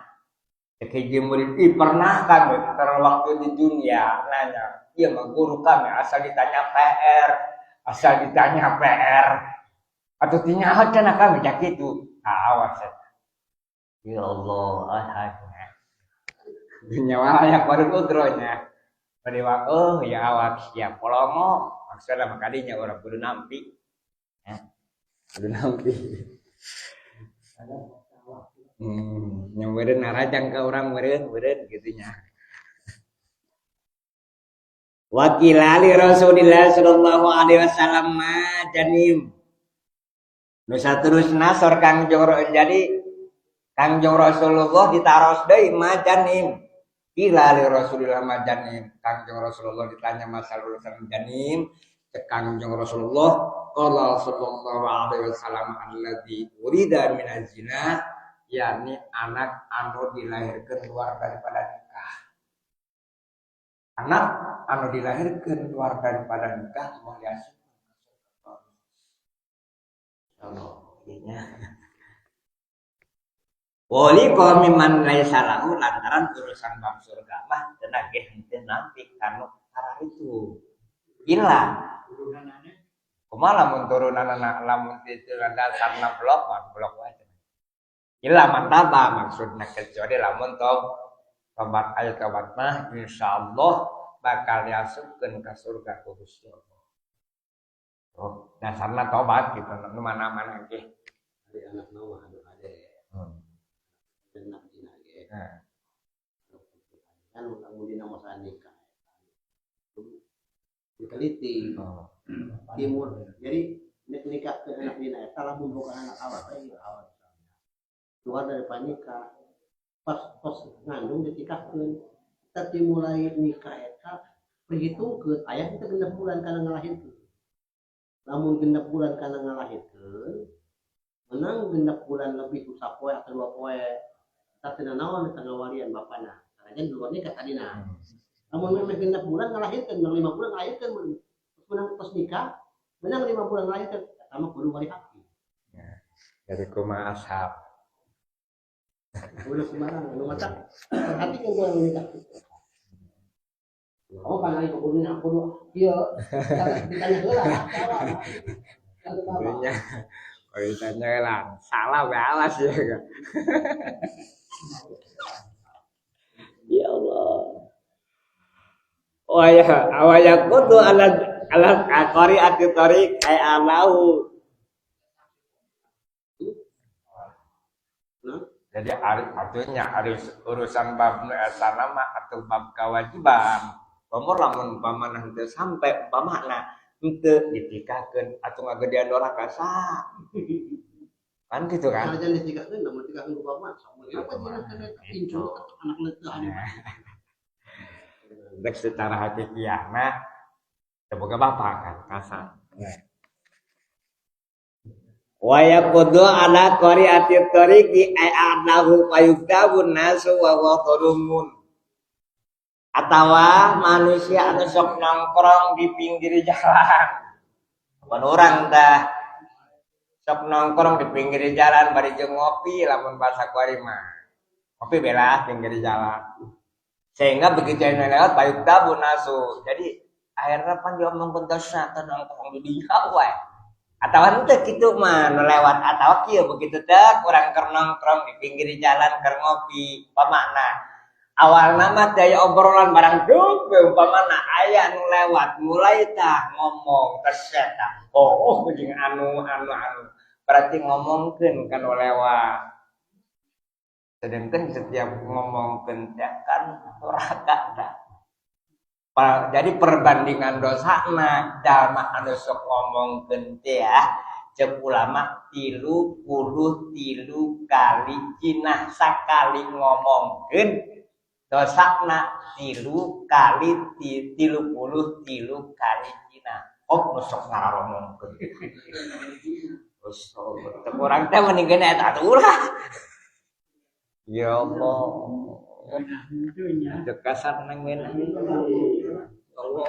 cek hiji murid ih pernah kami waktu di dunia nanya ieu mah guru kami asal ditanya PR asal ditanya PR atau tinyaho cenah kami cak kitu. Awas eta. Ya Allah, ahadnya. Dunya aya baru udronya. Bade oh ya awak siap polongo maksudna mah kadinya urang kudu nampi. Ya. Kudu nampi. Nya meureun narajang ka urang meureun meureun kitu nya. Wakila li Rasulillah sallallahu alaihi wasallam ma janim. Nu saterusna sor Kangjeng jadi Kangjeng Rasulullah ditaros deui ma janim. Kila li Rasulillah ma janim. Kangjeng Rasulullah ditanya masalah urusan janim, cek Kangjeng Rasulullah qala sallallahu alaihi wasallam alladzi urida min az-zina, yakni anak anu dilahirkeun luar daripada nikah. Anak anu dilahirkeun luar daripada nikah moal diasup. Allah, ieu Wali mimman laisa lahu lantaran urusan bab surga mah cenah ge henteu nampi kanu itu. Gila. Kumaha lamun turunanana lamun teu dasarna blok mah blok wae. Gila mantaba maksudna kecuali lamun tong tobat aya tobat mah insyaallah bakal diasupkeun ka surga ku Gusti Allah. Oh, dasarna tobat gitu nu mana-mana ge. Ari anak mah anu ade. Anak dina ge. Kan lamun dina masa nikah. Diteliti. Oh. Timur. Jadi nek nikah ke anak dina eta lamun boga anak awak teh awak. Keluar dari nikah. Pas pas ngandung ditikahkeun. Tapi mulai nikah eta perhitungkeun ayah teh genep bulan kana ngalahirkeun. Lamun genep bulan kana ngalahirkeun, menang genep bulan lebih ku sapoe atau 2 poe. Tapi naon eta ngawalian bapana. Sanajan luar nikah tadina. Lamun memeh genep bulan ngalahirkeun, menang 5 bulan ngalahirkeun mun. Menang pas nikah, menang 5 bulan ngalahirkeun, eta mah kudu wali haki. Ya, dari kumaha ashab. Udah sembarang, anu matak perhatikan gua yang nikah. Oh, kan ari kudu kudu ieu ditanya heula salah. Kudunya kalau ditanya heula salah balas ya kan. Ya Allah. Wa ya awayakutu ala ala aqari ati tariq ay alahu. Jadi artinya harus urusan bab nu eta mah atau bab kewajiban. Pamor lamun umpamana henteu sampai umpamana henteu ditikahkeun atau ngagedean doraka sa. Kan gitu kan? Sanajan ditikahkeun lamun ditikahkeun ku bapak sama apa cenah kana incu anak leuteuk anu. Rek secara hakikiah mah Semoga bapak kan kasar. Wa yaqudu ala qari'ati tariqi ay a'nahu fayuktabun nasu wa huwa zalumun. Atawa manusia anu sok nongkrong di pinggir jalan. Mun urang tah sok nongkrong di pinggir jalan bari jeung ngopi, lamun bahasa kuari mah. Ngopi bela pinggir jalan. Sehingga begitu yang lewat fayuktabun nasu. Jadi akhirnya pan diomongkeun dosa teh nongkrong di dieu wae. Atawa henteu kitu mah nu lewat atawa kieu begitu teh kurang keur nongkrong di pinggir jalan keur ngopi umpamana. Awalna mah teh aya obrolan barang duk we umpamana aya nu lewat mulai tah ngomong terset tah. Oh, jeung anu anu anu. Berarti ngomongkeun ka nu lewat. Sedangkan setiap ngomongkeun teh kan doraka tah. Jadi perbandingan dosana jalma anu sok ngomongkeun teh ya, ceuk ulama 33 kali jinah sakali ngomongkeun dosana 3 kali 33 kali jinah. Oh, nu sok ngaromongkeun. Terus urang teh mendingan eta atuh ulah. Ya Allah. Teu kasar nang ngeunah. Allah.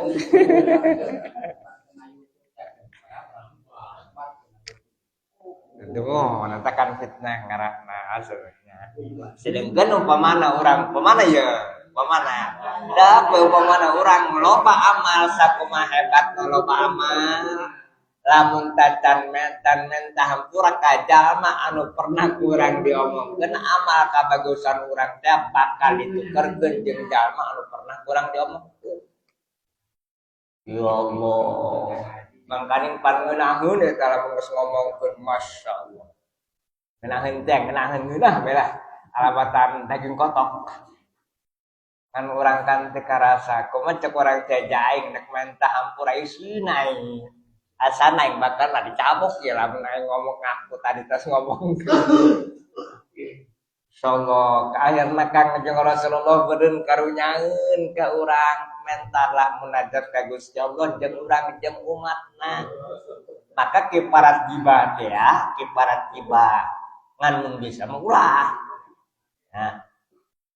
Aduh, nanti kan fitnah ngarahna aslinya. Sedangkan umpamana urang, umpamana ya, umpamana. Da umpamana urang loba amal sakumaha hebat loba amal. Lamun tacan mentan mentah hampura ka jalma anu pernah kurang diomongkeun amal kabagusan urang teh bakal ditukerkeun jeung jalma anu pernah kurang diomongkeun. Ya Allah. Mangkaning pangeunahun eta lamun geus ngomongkeun masyaallah. Ngeunaheun teh ngeunaheun ngeunah we lah alabatan daging kotok. Kan urang kan teu karasa kumaha cek urang teh aing nek mentah hampura isina aing. Asana aing bakal lah dicabok ya lamun aing ngomong ngaku tadi tas ngomong. Insyaallah ka akhirna Kang Kanjeng Rasulullah beureun karunyaeun ka urang mentarlah munajat ka Gusti Allah jeung urang jeung umatna. Maka kiparat gibah teh ya, kiparat gibah ngan mun bisa mah ulah. Nah,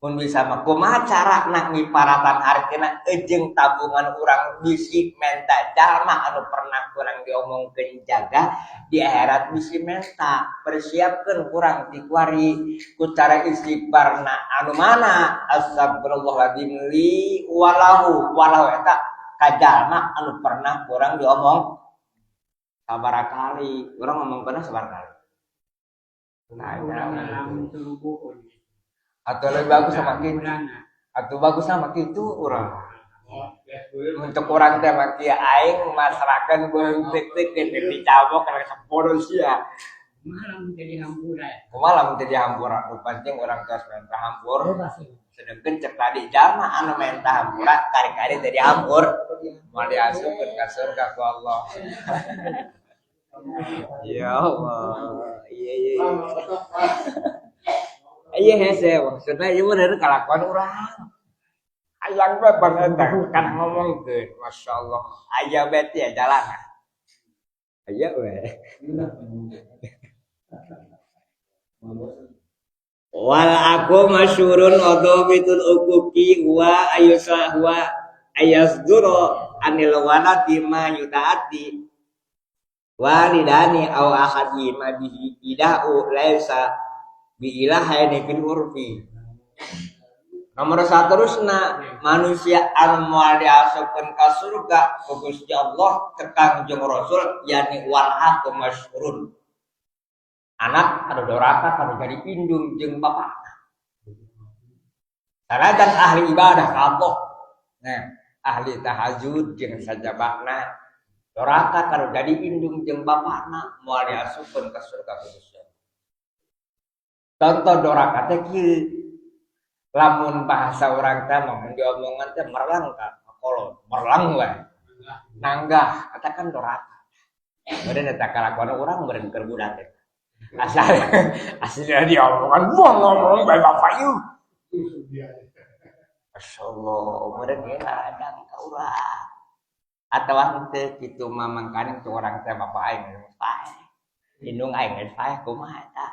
mun bisa mah kumaha carana ngiparatan hartina jeung tabungan urang bisi menta jalma anu pernah kurang diomongkeun jaga di akhirat bisi menta persiapkeun kurang ti kuari ku cara istighfarna anu mana astagfirullahaladzim li walahu walahu eta ka jalma anu pernah kurang diomong sabaraha kali urang ngomongkeunna sabaraha kali. Nah, atau lebih bagus sama gitu, atau bagus sama gitu orang. Untuk orang teh mah kieu aing masrakeun beuheung tik-tik dicabok kana sapodo sia. Malam jadi hampura. Kumaha jadi hampura? Nu penting urang geus menta hampur. Sedengkeun cek tadi jalma anu menta hampura kari-kari jadi hampur. Moal diasupkeun ka surga ku Allah. Ya Allah. Iya iya. Iya hese maksudna ieu bener kalakuan urang. Hayang we banget kan ngomongkeun, masyaallah. Aya we teh jalan. Aya we. Wal aku masyurun adhabitul uquqi wa ayusa wa ayasduru anil waladi ma yutaati walidani au ahadi ma bihi ida'u laisa bi ilahaini fil urfi. Nomor saterusna manusia anu moal diasupkeun ka surga ku Gusti Allah ke Kangjeng Rasul yani wal aku masyurun. Anak anu doraka anu jadi indung jeung bapak. Sanajan ahli ibadah ka Allah. Nah, ahli tahajud jeung sajabana doraka anu jadi indung jeung bapakna moal diasupkeun ka surga ku Gusti Allah. Contoh doraka teh kieu. Lamun bahasa urang teh mah mun diomongan teh merlang ka kolot, merlang we. Nanggah, eta kan doraka. Beureun eta kalakuan urang beureun keur budak teh. Asal aslinya diomongan buang ngomong bae bapak ieu. Masyaallah, beureun ge ngadang ka urang. Atawa henteu kitu mah mangkaning tu urang teh bapa aing geus paeh. Indung aing geus paeh kumaha eta?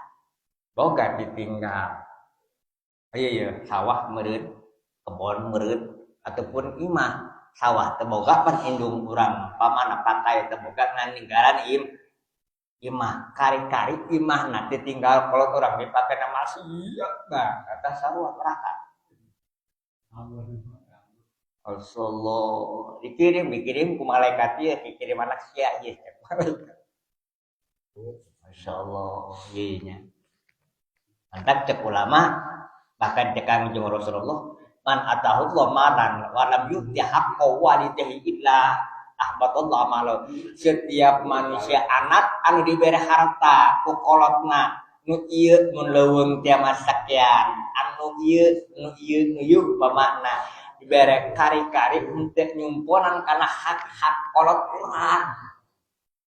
Boga ditinggal. Ieu ye sawah meureun, kebon meureun ataupun imah. Sawah teu boga pan indung urang pamana pakai teu boga ngan ninggalan imah kari-kari imahna ditinggal kolot urang dipakena maksiat nah eta sarua neraka. Rasulullah dikirim dikirim ku malaikat ieu dikirim anak sia ieu malaikat. Masya Allah ieu nya. Mantap cek ulama bahkan cek Kangjeng Rasulullah man atahullah malan wa lam yu'ti haqqa walidayhi illa ahbatallahu amalahu. Setiap manusia anak anu diberi harta ku kolotna nu ieu mun leuweung tia masakian anu ieu nu ieu nu ieu umpamana dibere kari-kari henteu nyumponan kana hak-hak kolot urang.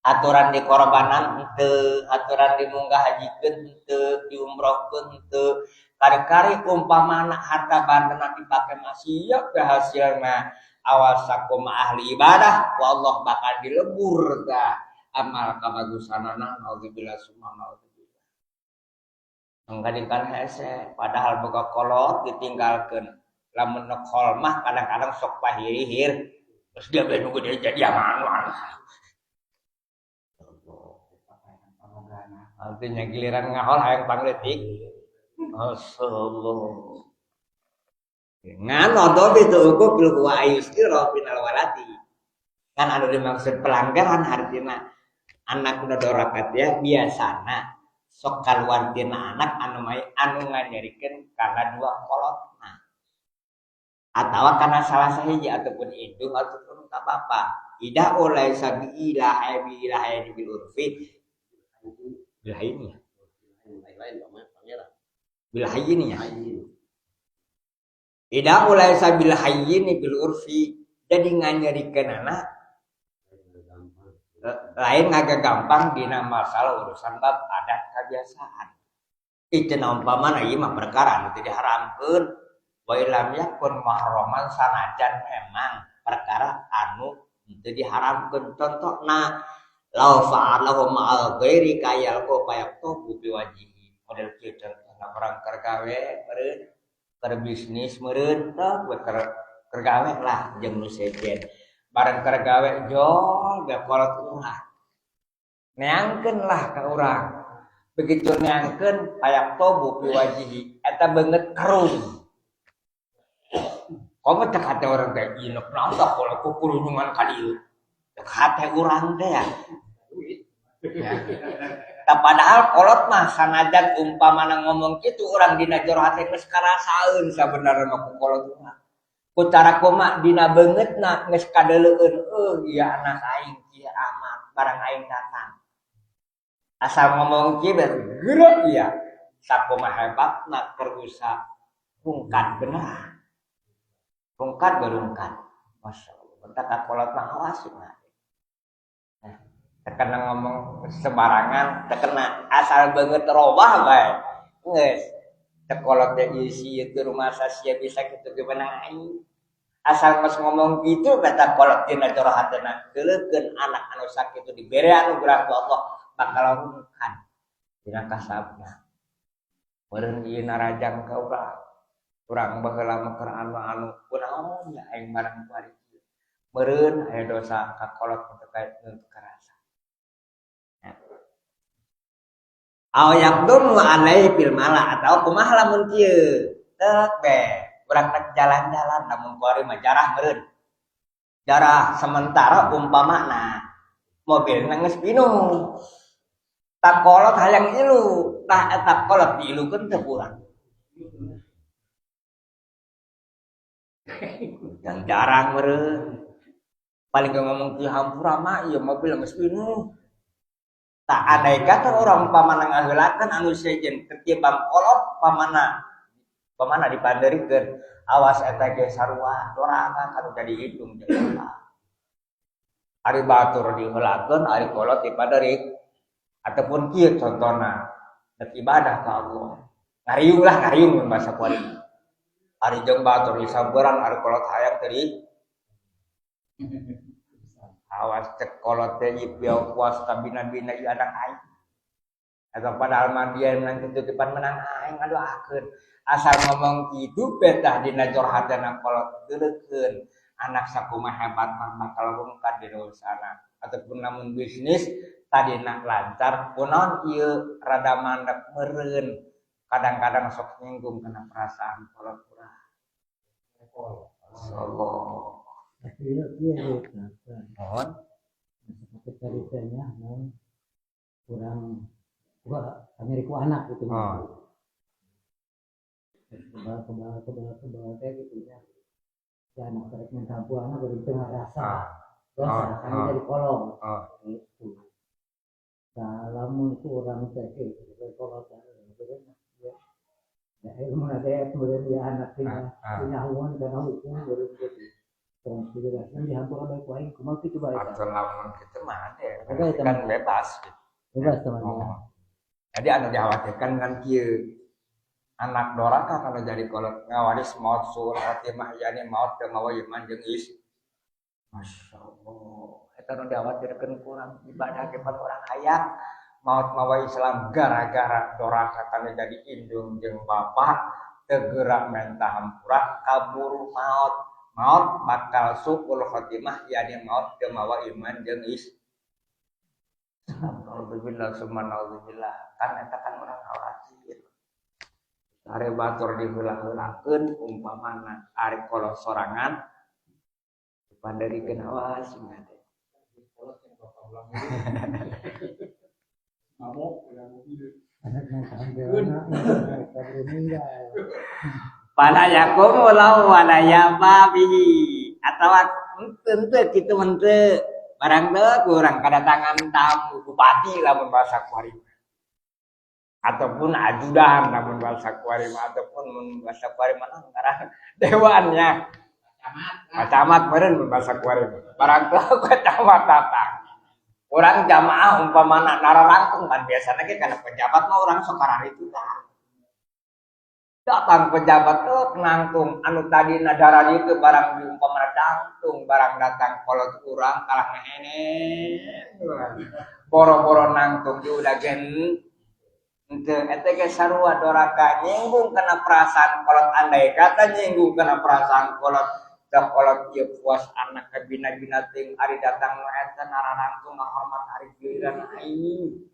Aturan dikorbanan henteu, aturan dimunggah hajikeun henteu, diumrohkeun henteu. Kari-kari umpamana harta bandana dipake maksiat teh hasilna awas sakumaha ahli ibadah ku Allah bakal dilebur tah amal kabagusanana naudzubillah summa naudzubillah. Mangkadingkan hese padahal boga kolot ditinggalkeun. Lamun nekol mah kadang-kadang sok pahirihir terus dia bae nunggu dia jadi aman. Artinya giliran ngahol hayang pangleutik. Masyaallah. Ngan odob itu ukur bil wa ayusira final waladi. Kan anu dimaksud pelanggaran artinya anak nu doraka teh biasana sok kaluar tina anak anu mai anu nganyerikeun kana dua kolotna. Atawa kana salah sahiji ataupun indung ataupun ka bapa. Ida oleh sabi ilaha bi ilaha bil urfi. Bil hayyin ya. Bil hayyin ya. Ida oleh sabil hayyin bil urfi. Jadi nganyerikeun anak lain agak gampang dina masalah urusan bab adat kebiasaan. Itu umpamana ieu mah perkara anu teu diharamkeun. Wa illam yakun mahraman sanajan memang perkara anu teu diharamkeun. Contohna law fa'alahu ma'al ghairi kayal ko payaqtu bi wajhi. Model kieu contohna urang keur gawe meureun, keur bisnis meureun, tah keur gawe lah jeung nu sejen. Bareng keur gawe jol ge kolot urang. Neangkeun lah ka urang. Begitu neangkeun payaqtu bi wajhi eta beungeut kerung. Komo cek hate urang teh ieu nek naon tah kolot kukurunungan ka dieu. Cek hate urang teh ya. Tah padahal kolot mah sanajan umpamana ngomong kitu urang dina jero hate geus karasaeun sabenerna mah ku kolot urang. Ku cara kumaha dina beungeutna geus kadeleueun eueuh ieu anak aing kieu amat barang aing datang. Asal ngomong kieu geureup ieu. Sakumaha hebatna keur usaha rungkad bener. Rungkad berungkad. Masya Allah. Bentar ka kolot mah awas mah. Nah, terkena ngomong sembarangan, terkena asal banget robah bae. Geus. Tekolot teh isi itu rumah sasia bisa kitu gimana aing. Asal geus ngomong kitu beta kolot dina jero hatena keuleukeun anak anu sakitu dibere anugerah ku Allah bakal rungkad dina kasabna. Meureun ieu narajang ka urang. Urang baheula mah keur anu-anu kunaon nya aing barang kuari kieu. Meureun aya dosa ka kolot nu teu karasa. Aw yaqdumu alaihi fil mala atau kumaha lamun kieu. Tek be, urang rek jalan-jalan lamun kuari mah jarah meureun. Jarah sementara umpamana mobilna geus pinuh. Tak kolot hayang ilu, tah eta kolot diilukeun teu kurang. Yang jarang meureun. Paling ge ngomong kieu hampura mah ieu mobil geus pinuh. Tak andai kata orang pamana ngaheulakeun anu sejen ketimbang kolot pamana pamana dipanderikeun awas eta ge sarua doraka kanu jadi hidung jeung apa. Ari batur diheulakeun ari kolot dipanderik ataupun kieu contona rek ibadah ka Allah. Ngariung lah ngariung mun bahasa kuari. Ari jeung batur disamperan ari kolot hayang tadi. Awas cek kolot teh ieu puas kabina-bina ieu anak aing. Atau padahal mah dia menang titipan menang aing ngadoakeun. Asal ngomong kitu betah dina curhatna kolot deuleukeun. Anak sakumaha hebat mah bakal rungkad di sana. Ataupun lamun bisnis tadina lancar kunaon ieu rada mandek meureun. Kadang-kadang sok nyinggung kana perasaan kolot urang. Allah. Mohon seperti ceritanya non kurang gua nyari ku anak gitu. Oh. Kebal kebal kebal kebal kayak gitu ya. Ya anak tarik minta anak baru itu nggak rasa. Rasa kan dari kolong. Gitu. Nah, lamun itu orang teh dari kolong ya. Ya ilmu nade kemudian ya anak punya punya hubungan karena hukum baru gitu. Konsiderasi dihampura baik wae kumaha kitu bae. Atau lamun kitu mah ada kan bebas gitu. Bebas teman. Oh. Jadi anu dikhawatirkan kan kieu. Anak doraka kalau jadi kolot ngawaris maut suul khotimah yani maut teu mawa iman jeung is. Masya Allah. Eta nu dikhawatirkeun kurang ibadah ge pan urang hayang maut mawa Islam gara-gara doraka kana jadi indung jeung bapak teu geura menta hampura kaburu maut. Maut bakal suul khotimah yani maut teu mawa iman jeung is. Alhamdulillah summa naudzubillah. Kan eta kan urang khawatir. Ari batur diheula-heulakeun umpamana ari kolot sorangan panderikeun awas cenah teh. Fala yaqumu lahu wa la yaba bihi atawa henteu kitu henteu barang teu kurang kedatangan tamu bupati lamun bahasa kuari ataupun ajudan lamun bahasa kuari ataupun mun bahasa kuari mah ngaran dewannya camat meureun mun bahasa kuari barang teu camat datang urang jamaah umpamana nararangkung kan biasana ge kana pejabat mah urang sok kararitu tah. Datang pejabat tuh nangtung anu tadi nadara itu barang diumpamana dangtung barang datang kolot urang kalah ngehenen boro-boro nangtung di udah gen henteu eta ge sarua doraka nyinggung kana perasaan kolot andai kata nyinggung kana perasaan kolot da kolot ieu puas anak kabina-bina teuing ari datang nu eta nararangtung ngahormat ari giliran aing.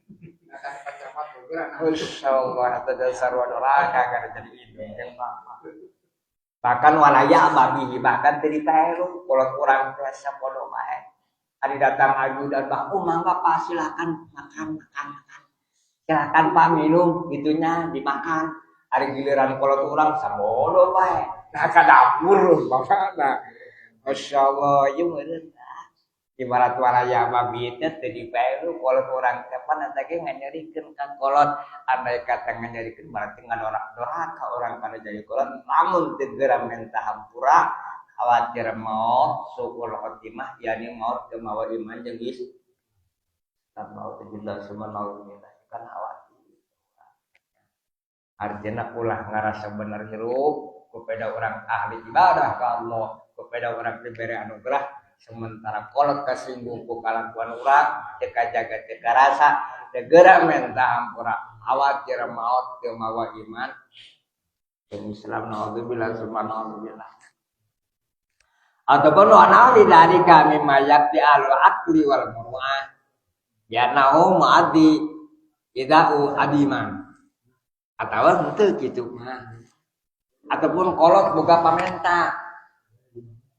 Insyaallah eta dasar doraka kana jadi indung jeung bapak. Bahkan walaya babihi bahkan teu ditaeru kolot urang teh sapodo bae. Ari datang ajudan bah, oh mangga Pak silakan makan makan makan. Silakan Pak minum gitunya dimakan. Ari giliran kolot urang sabodo bae. Nah ka dapur bapakna. Masyaallah ieu meureun. Ibarat walaya babi teh teu dipaeru kolot urang teh pan eta ge nganyerikeun ka kolot andai kata nganyerikeun berarti ngadorak-doraka urang kana jadi kolot lamun teu geura menta hampura khawatir maut suul khotimah yani maut teu mawa iman jeung is naudzubillah summa naudzubillah kan khawatir arjana ulah ngarasa bener hirup kepada orang ahli ibadah ka Allah kepada orang diberi anugerah sementara kolot kasinggung ku kalakuan urang teu kajaga teu karasa teu geura menta hampura khawatir maut teu mawa iman jeung Islam naudzubillah summa naudzubillah ataupun wa nawi dzalika mimma yaqti al aqli wal muru'ah ya nahu muaddi idau adiman atawa henteu kitu mah ataupun kolot boga pamenta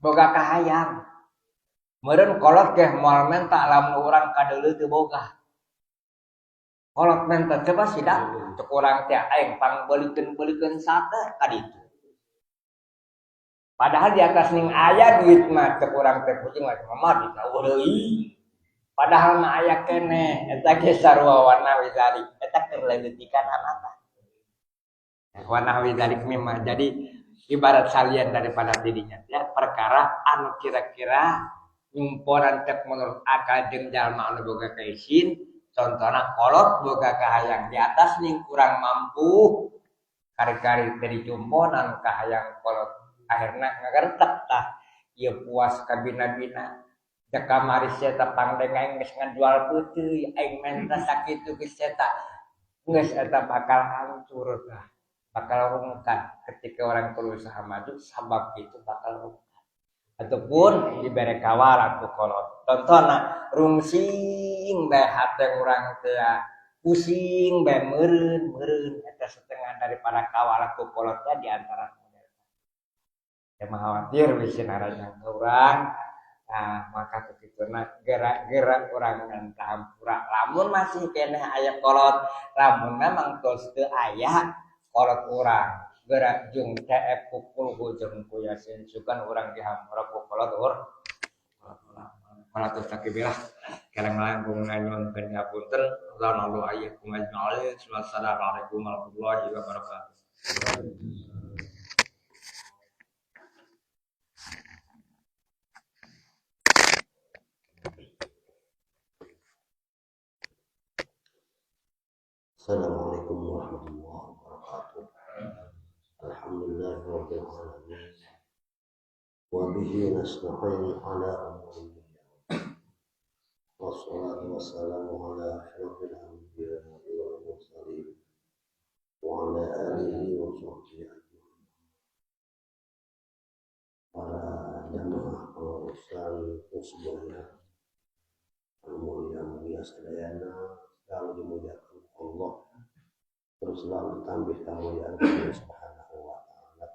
boga kahayang meureun kolot geh moal menta lamun urang kadeuleu teu boga kolot menta teh sida cek urang teh aing pangbeulikeun-beulikeun sate ka ditu padahal di atas ning aya duit mah cek urang teh kucing mah mah duitna eueuh deui padahal mah aya keneh eta ge sarua warna wizalik eta keur leuleutikan anak warna wizalik mimah jadi ibarat salian daripada dirinya ya perkara anu kira-kira nyumporan cek menurut akal jeung jalma anu boga kaisin contohna kolot boga kahayang di atas ning kurang mampu kari-kari teh dicumponan kahayang kolot akhirna ngagertek tah ieu puas kabina-bina Da kamari sia teh pangdeng aing geus ngajual peuteui, aing menta sakitu geus eta. Geus eta bakal hancur lah. Bakal rungkad ketika orang berusaha maju sabab itu bakal rungkad. Ataupun dibere kawalan ku kolot. Contohna rungsing bae hate urang teh pusing bae meureun-meureun eta setengah daripada kawalan ku kolotnya di antara model. Ya mah khawatir bisi narajang ka urang. Nah, maka kekituna gerak-gerak urang minta hampura. Lamun masih keneh aya kolot, lamun memang tos teu aya kolot urang gerak jung TF pukul hujung ku yasin sugan urang dihampura ku kolot ur. Kolot tos takibilah keleng langkung nganyuhunkeun ngapunten lalu aya kumajma'in. Wassalamualaikum warahmatullahi wabarakatuh. Assalamualaikum warahmatullahi wabarakatuh. Alhamdulillahirabbil alamin. Wa bihi nasta'in ala umuri dunya. Wassalatu wassalamu ala asyrafil anbiya'i wal mursalin wa ala alihi wa sahbihi ajma'in. Para jamaah pengurusan usbu'nya mulia-mulia sadayana selalu dimuliakan Allah, terus selalu ditambah kemuliaan Allah Subhanahu wa taala.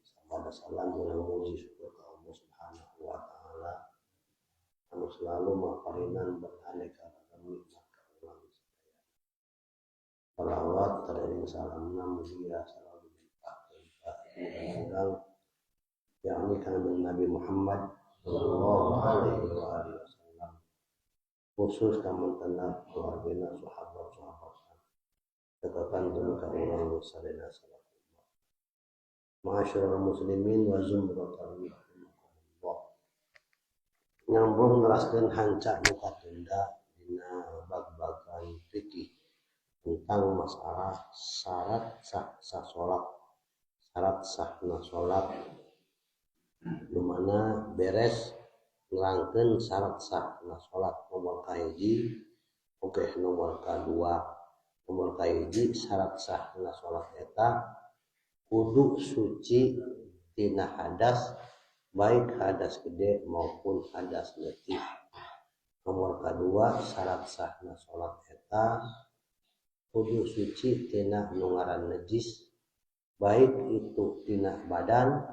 Sama salam ulang muji syukur ka Allah Subhanahu wa taala. Anu selalu maparinan beraneka ragam nikmat ka urang sadaya. Salawat teriring salamna mulia selalu dilimpahkeun ka urang yakni kanjeng Nabi Muhammad sallallahu alaihi wa alihi wasallam. Khusus kamantenan keluargana sahabat-sahabat catatan ka urang sadaya sallallahu. Ma'asyiral muslimin wa zumratal rahimakumullah. Nyambung neraskeun hanca nu katunda dina bag-bagan fikih tentang masalah syarat sah salat, syarat sahna salat. Nu mana beres nerangkeun syarat sahna salat nomor kahiji, oge nomor kadua. Nomor kahiji syarat sahna salat eta kudu suci tina hadas, baik hadas gede maupun hadas leutik. Nomor kadua syarat sahna salat eta kudu suci tina nu ngaran najis, baik itu tina badan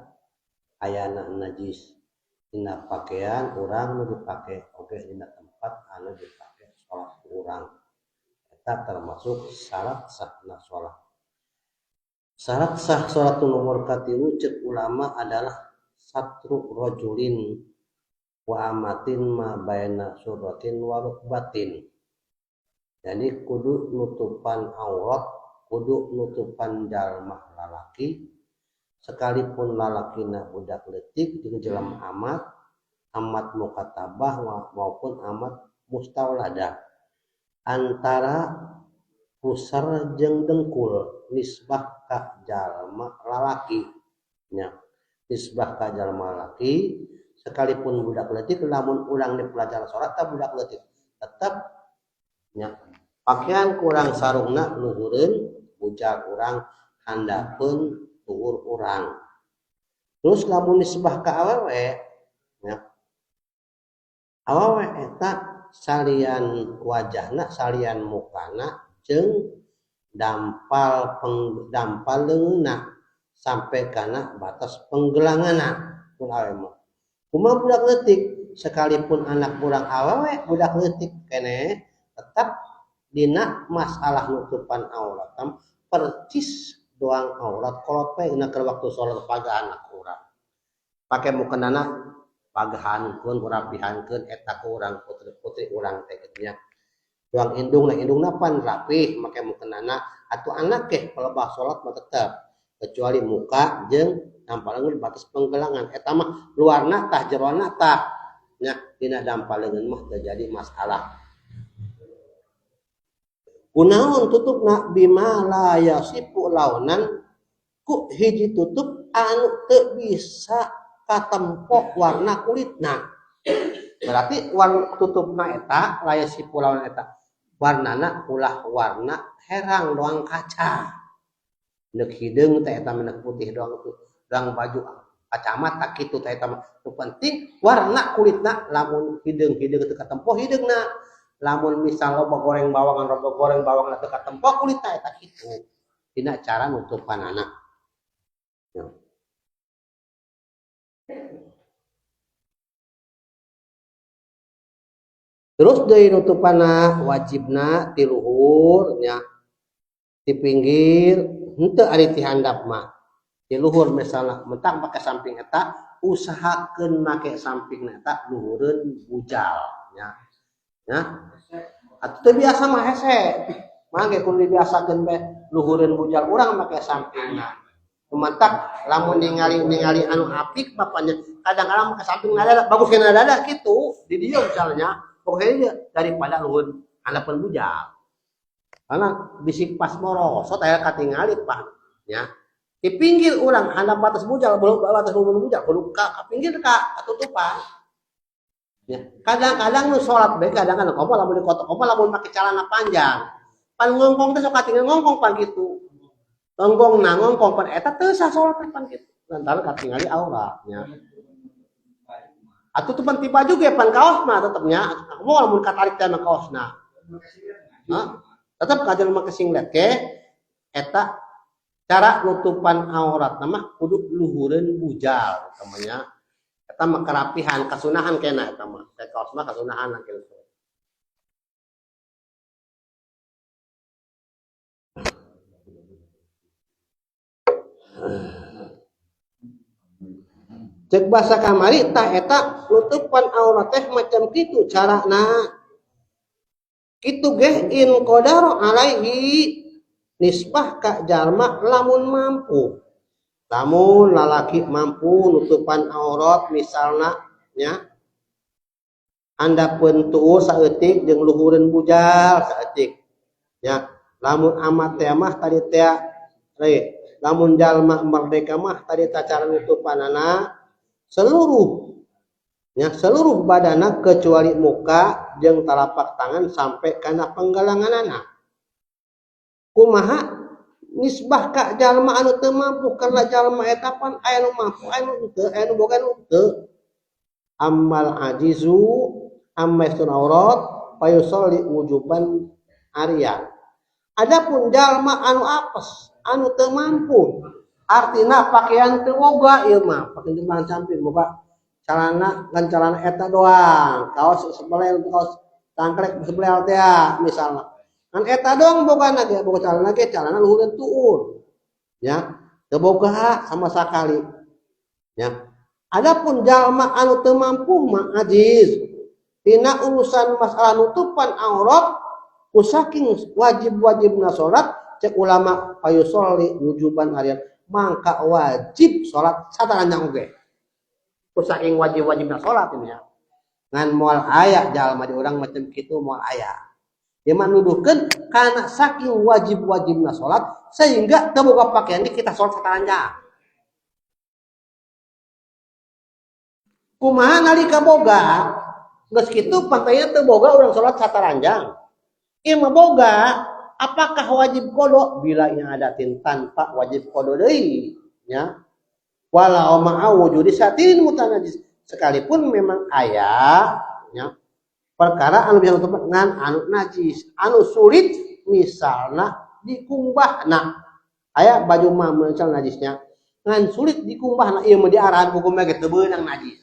ayana najis, tina pakaian urang nu dipake oge dina tempat anu dipake salat urang. Eta termasuk syarat sahna salat. Syarat sah salat nomor katilu ceuk ulama adalah satru rajulin wa amatin ma baina surratin wa rukbatin. Jadi kudu nutupan aurat, kudu nutupan jalma lalaki, sekalipun lalakina budak leutik jeung jelema amat, amat mukatabah maupun amat mustaulada. Antara pusar jeung dengkul nisbah ka jalma lalaki nya, nisbah ka jalma lalaki sekalipun budak leutik lamun urang di pelajaran salat tah budak leutik tetep nya pakaian kurang sarungna luhureun bujal urang handapeun luhur urang. Terus lamun nisbah ka awewe nya, awewe eta salian wajahna, salian mukana jeung dampal dampal leungeunna sampai kana batas penggelanganna pun awewe mah. Kumaha budak leutik sekalipun anak urang awewe budak leutik keneh tetap dina masalah nutupan aurat tam percis doang aurat kolot we dina keur waktu salat pagahan anak urang. Pake mukenana pagahankeun rapihankeun eta ku urang putri-putri urang teh kitu nya. Doang indungna, indungna pan rapih make mukenana atuh anak ge pelebah salat mah tetep kecuali muka jeung dampal leungeun batas penggelangan eta mah luarna tah jerona tah nya dina dampal leungeun mah terjadi masalah. Kunaon tutupna bima la yasifu launan ku hiji tutup anu teu bisa katempok warna kulitna. Berarti warna tutupna eta laya si pulawan eta warnana ulah warna herang doang kaca. Neuk hideung teh eta mah putih doang doang baju kacamata kitu teh eta mah. Nu penting warna kulitna lamun hideung-hideung teu katempo hideungna. Lamun misal loba goreng bawangan loba goreng bawangan teu katempo kulitna eta kitu. Dina cara nutupanana. Ya. Terus deui nutupana wajibna ti luhur nya ti pinggir henteu ari ti handap mah ti luhur misalna mentang make samping eta usahakeun make samping eta luhureun bujal nya nya atuh teu biasa mah hese mah ge kudu dibiasakeun bae luhureun bujal urang make sampingna kumantak lamun ningali-ningali anu apik bapaknya kadang-kadang make samping dada bagus kana dada kitu di dieu misalnya pokoknya daripada luhur handapeun bujal karena bisik pas morosot aya katingali pak nya di pinggir urang handap batas bujal belum batas luhur bujal kudu ka pinggir ka katutupan ya kadang-kadang nu salat bae kadang-kadang komo lamun di kota komo lamun make celana panjang pan ngongkong teh sok katingal ngongkong pan kitu ngongkong na ngongkong pan eta teu sah salat pan kitu lantaran katingali aurat nya. Atuh tuh ti baju ge pan kaos mah tetepnya aku mau lamun katarik teh mah kaosna. Hah? Tetep kajeun make singlet ge eta cara nutupan aurat mah kudu luhureun bujal namanya. Eta mah kerapihan kasunahan kena eta mah. Teh kaos mah kasunahan kitu. Cek bahasa kamari tah eta nutupan aurat teh macam kitu carana. Kitu ge in qadara alaihi nisbah ka jalma lamun mampu. Lamun lalaki mampu nutupan aurat misalna nya handapeun tuur saeutik jeung luhureun bujal saeutik nya. Lamun amat teh mah tadi teh lamun jalma merdeka mah tadi teh cara nutupanana seluruh ya seluruh badana kecuali muka jeung telapak tangan sampai kana penggalanganana. Kumaha nisbah ka jalma anu teu mampu karena jalma eta pan aya nu mampu aya nu teu aya nu boga nu teu. Ammal ajizu amma yastun aurat fayusalli wujuban arya. Adapun jalma anu apes anu teu mampu artina pakaian teu boga ieu mah pakaian teu bahan samping boga celana ngan celana eta doang kaos sebelel kaos tangklek sebelel teh misalna ngan eta doang bogana ge boga celana ge celana luhureun tuur ya teu boga sama sakali ya. Adapun jalma anu teu mampu mah ajiz tina urusan masalah nutupan aurat ku saking wajib-wajibna salat cek ulama payusolli wujuban aryan mangka wajib salat sataranjang oge. Ku saking wajib-wajibna salat ini ya. Ngan moal aya jalma di urang macam kitu moal aya. Dia mah nuduhkeun kana saking wajib-wajibna salat sehingga teu boga pakaian ge kita salat sataranjang. Kumaha nalika boga geus kitu pantayna teu boga urang salat sataranjang. Ieu mah boga apakah wajib qada bila yang adatin tanpa wajib qada deui nya walau ma'a wujudi satin mutanajis sekalipun memang aya nya perkara anu bisa nutup ngan anu najis anu sulit misalna dikumbahna aya baju mah misal najisnya ngan sulit dikumbahna ieu mah diarahan hukumna ge teu beunang najis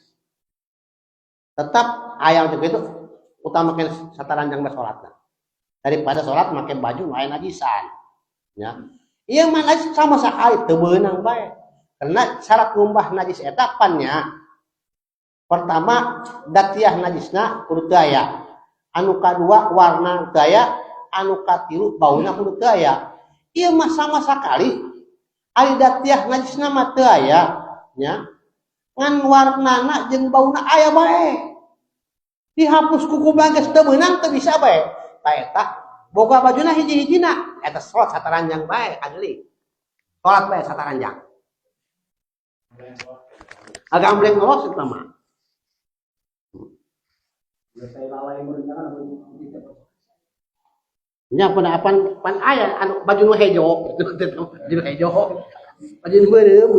tetap aya macam itu utamakeun sataranjang bae salatna daripada salat make baju lain najisan ya. Ieu mah najis sama sakali teu beunang bae karena syarat ngumbah najis eta pan nya pertama datiah najisna kudu teu aya anu kadua warna teu aya anu katilu bauna kudu teu aya ieu mah sama sakali ari datiah najisna mah teu aya nya ngan warnana jeung bauna aya bae dihapus ku kumbah geus teu beunang teu bisa bae ta eta boga bajuna hiji-hijina eta salat sataranjang bae adeli salat bae sataranjang agak ambleng ngelos eta mah. Nya pada apan pan aya anu baju nu hejo gitu, baju nu hejo. Baju nu beureum.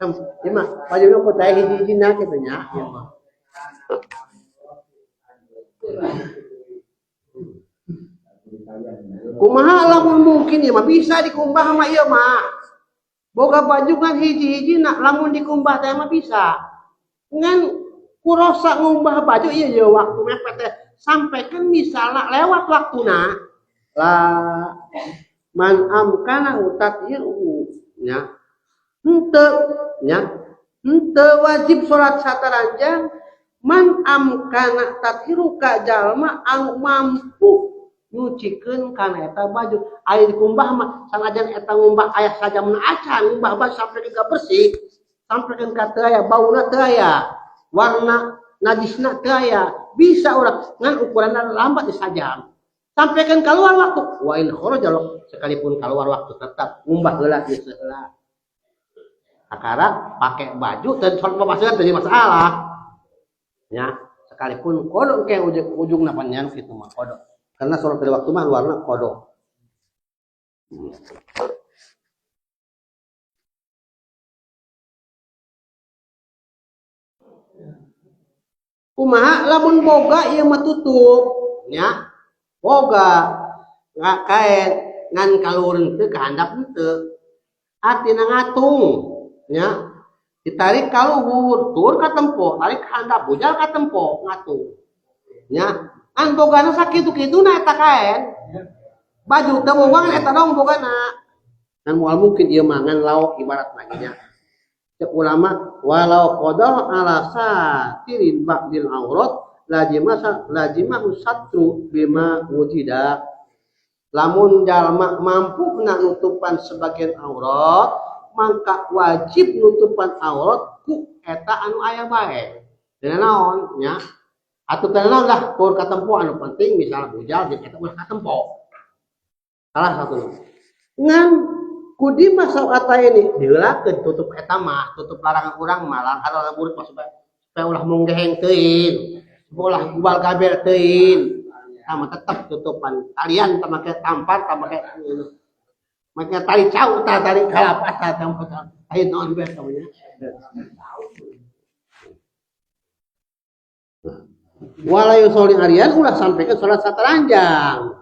Ieu mah baju nu ku teh hiji-hijina kitu nya, ieu mah. Kumaha lamun mungkin ieu mah bisa dikumbah mah ieu mah. Boga baju kan hiji-hijina lamun dikumbah teh mah bisa. Ngan kurosa ngumbah baju ieu ye waktu mepet teh sampai kan misalna lewat waktuna lah man amkana utat ieu nya henteu nya henteu wajib salat sataranjang man amkana tathiruka jalma anu mampu nyucikeun kana eta baju aya dikumbah mah sanajan eta ngumbah aya sajamna acan ngumbah baju sampai ke bersih sampai ke teu aya bauna teu aya warna najisna teu aya bisa urang ngan ukuranna lambat di sajam sampai kan keluar waktu wa in kharaja sekalipun keluar waktu tetap ngumbah heula geus heula akara pakai baju dan salat babasihan jadi masalah nya sekalipun kodok ke ujung ujung panjang kitu mah kodok karena salat dari waktu mah luarna kodok. Kumaha lamun boga ieu mah tutup nya boga kaen ngan kaluhur teu kahandap henteu artina ngatung nya ditarik kaluhur tur ka tempo tarik kahandap bujal ka tempo ngatung nya ngan bogana sakitu-kituna eta kaen baju teu boga eta dong bogana ngan moal mungkin ieu mah ngan lauk ibarat lagi nya cek ulama walau qada ala satirin ba'dil aurat lajima satru bima wujida lamun jalma mampu na nutupan sebagian aurat maka wajib nutupan aurat ku eta anu aya bae dina naon nya atuh teh naon lah kur katempo anu penting misalnya bujal jeung eta ulah katempo salah satu ngan kudi masa ini diheulakeun tutup eta mah tutup larangan urang mah larangan murid mah supaya ulah munggeheng teuing ulah gubal gabel teuing sama tetep tutupan talian tah make tampar tah make make tali cau tah tali kalapa tah tampar aya naon bae tah nya wala yusolli arian ulah sampai ke salat sataranjang.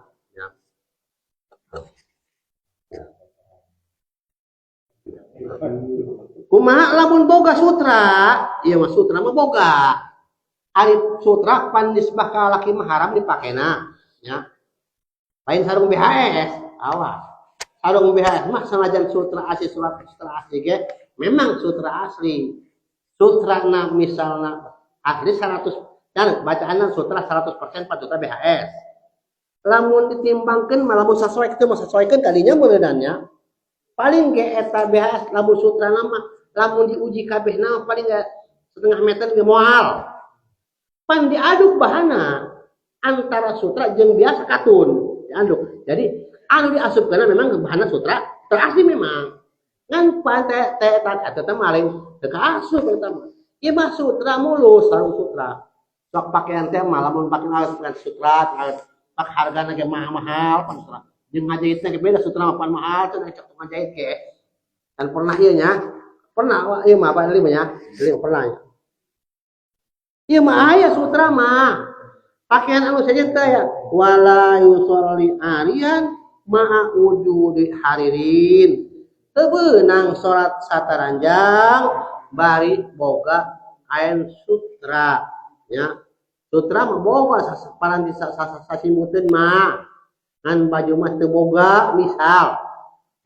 Kumaha lamun boga sutra ieu mah sutra mah boga ari sutra pan nisbah ka laki mah haram dipakena nya lain sarung BHS awas sarung BHS mah sanajan sutra asli surat sutra asli ge memang sutra asli sutrana misalna asli 100 dan bacaanna sutra 100% pan sutra BHS lamun ditimbangkeun mah lamun sasoek teu mah sasoekeun kadinya meureunannya paling ge eta BHS lamun sutra mah lamun diuji kabeh na paling ge setengah meter ge moal pan diaduk bahana antara sutra jeung biasa katun diaduk jadi anu diasupkeun memang bahana sutra terasli memang ngan pan teh teh eta teh maling teu kaasup eta mah ieu mah sutra mulus sarung sutra sok pakaian teh mah lamun pake alat sutra pak hargana ge mahal-mahal pan sutra jeung ngajahitna ge beda sutra mah pan mahal teh cek ngajahit ge dan pernah ieu nya pernah ieu mah apa ieu nya ieu pernah ieu mah aya sutra mah pakaian anu saja teh ya wala yusolli arian ma'a wujudi haririn teu beunang salat sataranjang bari boga kain sutra nya sutra mah boga paranti sasimuteun mah ngan baju mah teu boga misal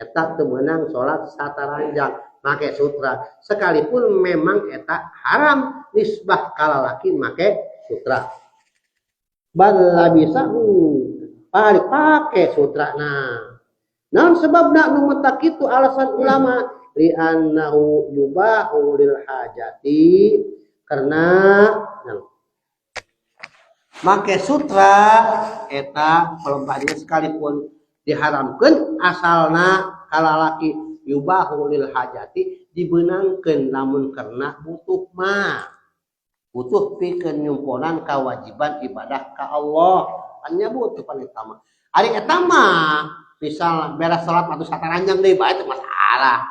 eta teu meunang salat sataranjang make sutra sekalipun memang eta haram nisbah ka lalaki make sutra bal labisa pari pake sutrana naon sebabna nu matak kitu alasan ulama li annahu yubahu lil hajati karena make sutra eta pelempahnya sekalipun diharamkeun asalna kalalaki yubahu lil hajati dibeunangkeun lamun karena butuh mah. Butuh pikeun nyumponan kewajiban ibadah ka Allah. Hanya butuh pan eta mah. Ari eta mah misal beres salat atau sataranjang deui bae teu masalah.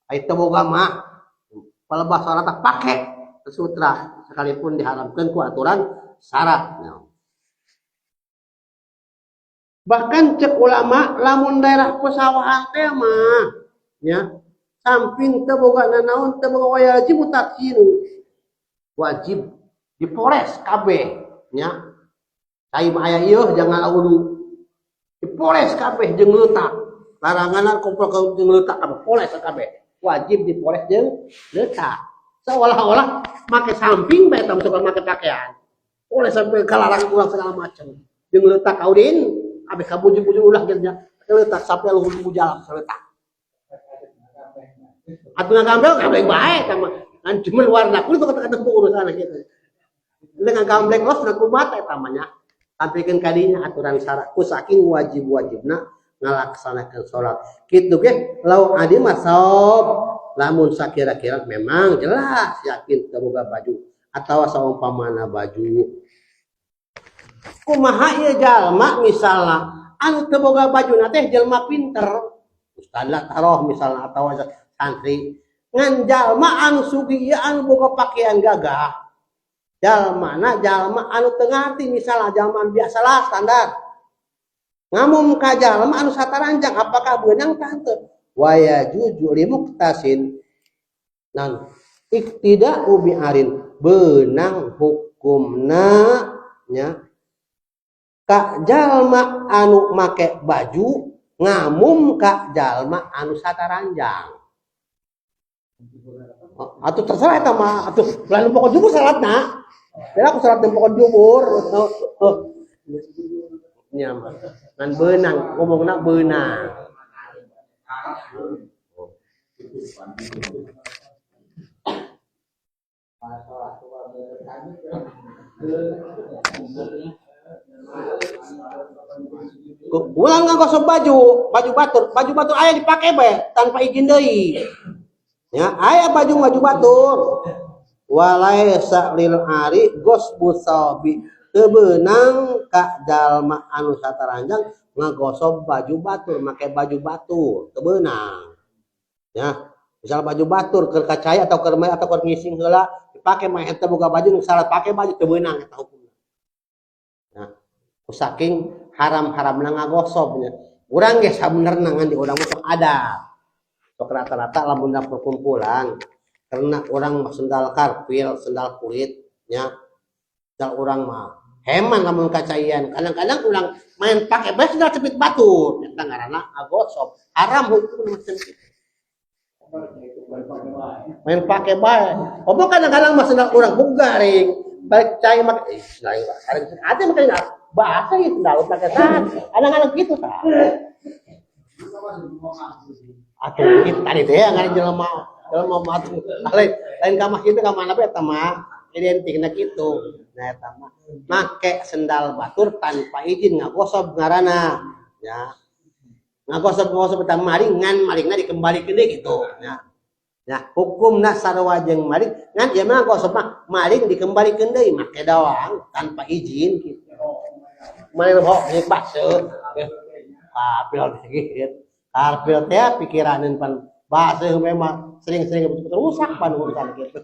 Ari teu boga mah palebah salat pake sutra sekalipun diharamkeun ku aturan syarat. Bahkan cek ulama lamun daerah pesawahan teh mah nya samping teu boga nanaon teu boga wajib taksinu wajib dipores kabeh nya cai mah aya ieu jangan wudu dipores kabeh jeung leutak larangan kumpul jeung leutak kabeh poles kabeh wajib dipores jeung leutak seolah-olah make samping bae tah sok make pakaian poles sampai kalarangan ulang segala macam jeung leutak kaudin abeh kabujung-bujung ulah jeung leutak sampai luhur bujalam leutak atuh ngagambrel gambreng bae tah mah ngan cuman warna kulit kata-kata urusan gitu dengan gambreng los na kumaha eta mah nya sampikeun ka dinya aturan syarat ku saking wajib-wajibna ngalaksanakeun salat kitu ge lau adi mah saob lamun sakira-kira memang jelas yakin teu boga baju atawa saumpamana baju kumaha ieu jalma misalna anu teu boga bajuna teh jelma pinter ustad lah taroh misalna atawa santri ngan jalma anu sugih ieu anu boga pakaian gagah jalmana jalma anu teu ngarti misalna jalma biasalah standar ngamum ka jalma anu sataranjang apakah beunang tah henteu waya juju limuktasin nan iktida'u bi'arin beunang hukumna nya ka jalma anu make baju ngamum ka jalma anu sataranjang atuh terserah eta mah atuh lain pokok jubur salatna ya aku salat pokok jubur nya mah ngan beunang ngomongna beunang ulang ngagosok baju, baju batur aya dipake bae tanpa izin deui. Ya, aya baju batur. Walaisa lil ari gosbu sabi teu beunang ka jalma anu sataranjang ngagosok baju batur, make baju batur, teu beunang. Ya, misal baju batur keur kacaya atau keur atau keur ngising heula dipake mah eta boga baju nu salah pake baju teu beunang eta hukumna. Nah, saking haram-haramna ngagosobnya. Urang ge sabenerna ngan di urang mah sok ada. Sok rata-rata lamun da perkumpulan karena urang mah sendal karpil, sendal kulit nya. Sendal urang mah heman lamun kacaian. Kadang-kadang urang main pake bae sendal cepit batur. Eta ngaranna ngagosob. Haram hukumna macam kitu. Main pake bae. Komo kadang-kadang mah sendal urang bugaring, balik cai make lain ada make bahasa itu sendal pakai saat. Kadang-kadang gitu tah. Atuh kitu tadi teh ngaran jelema mah lain lain ka masjid ka mana bae eta mah identikna kitu. Nah eta mah make sendal batur tanpa izin ngagosob ngaranna ya. Ngagosob-ngagosob eta maling ngan malingna dikembalikeun deui kitu ya. Nah, hukumna sarua jeung maling ngan ieu mah ngagosob mah maling dikembalikeun deui make doang tanpa izin kitu. Maling hok milik baseuh. Karpil gitu. Karpil teh pikiraneun pan baseuh memang sering-sering betul-betul rusak pan urusan gitu.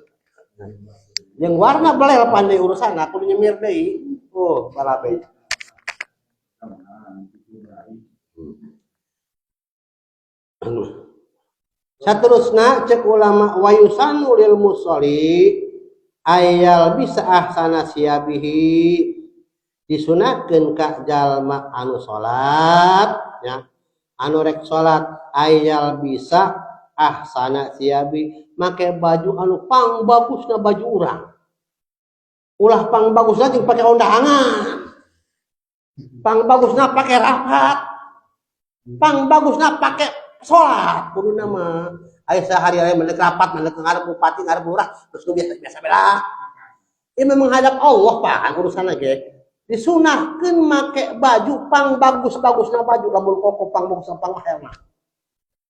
Yang warna belel pan deui urusan aku nyemir deui. Oh, balabe. Saterusna cek ulama wayusanu lil musolli ayal bisa ahsana siabihi disunahkeun ka jalma anu salat nya anu rek salat ayal bisa ahsana siabi make baju anu pang bagusna baju urang ulah pang bagusna jeung pake undangan pang bagusna pake rapat pang bagusna pake salat kuduna mah aya sehari-hari mendek rapat mendek ngarep bupati ngarep lurah terus nu biasa bela ieu memang menghadap Allah paham urusan ge disunahkeun make baju pang bagus-bagusna baju lamun koko pang bagus pang mahal mah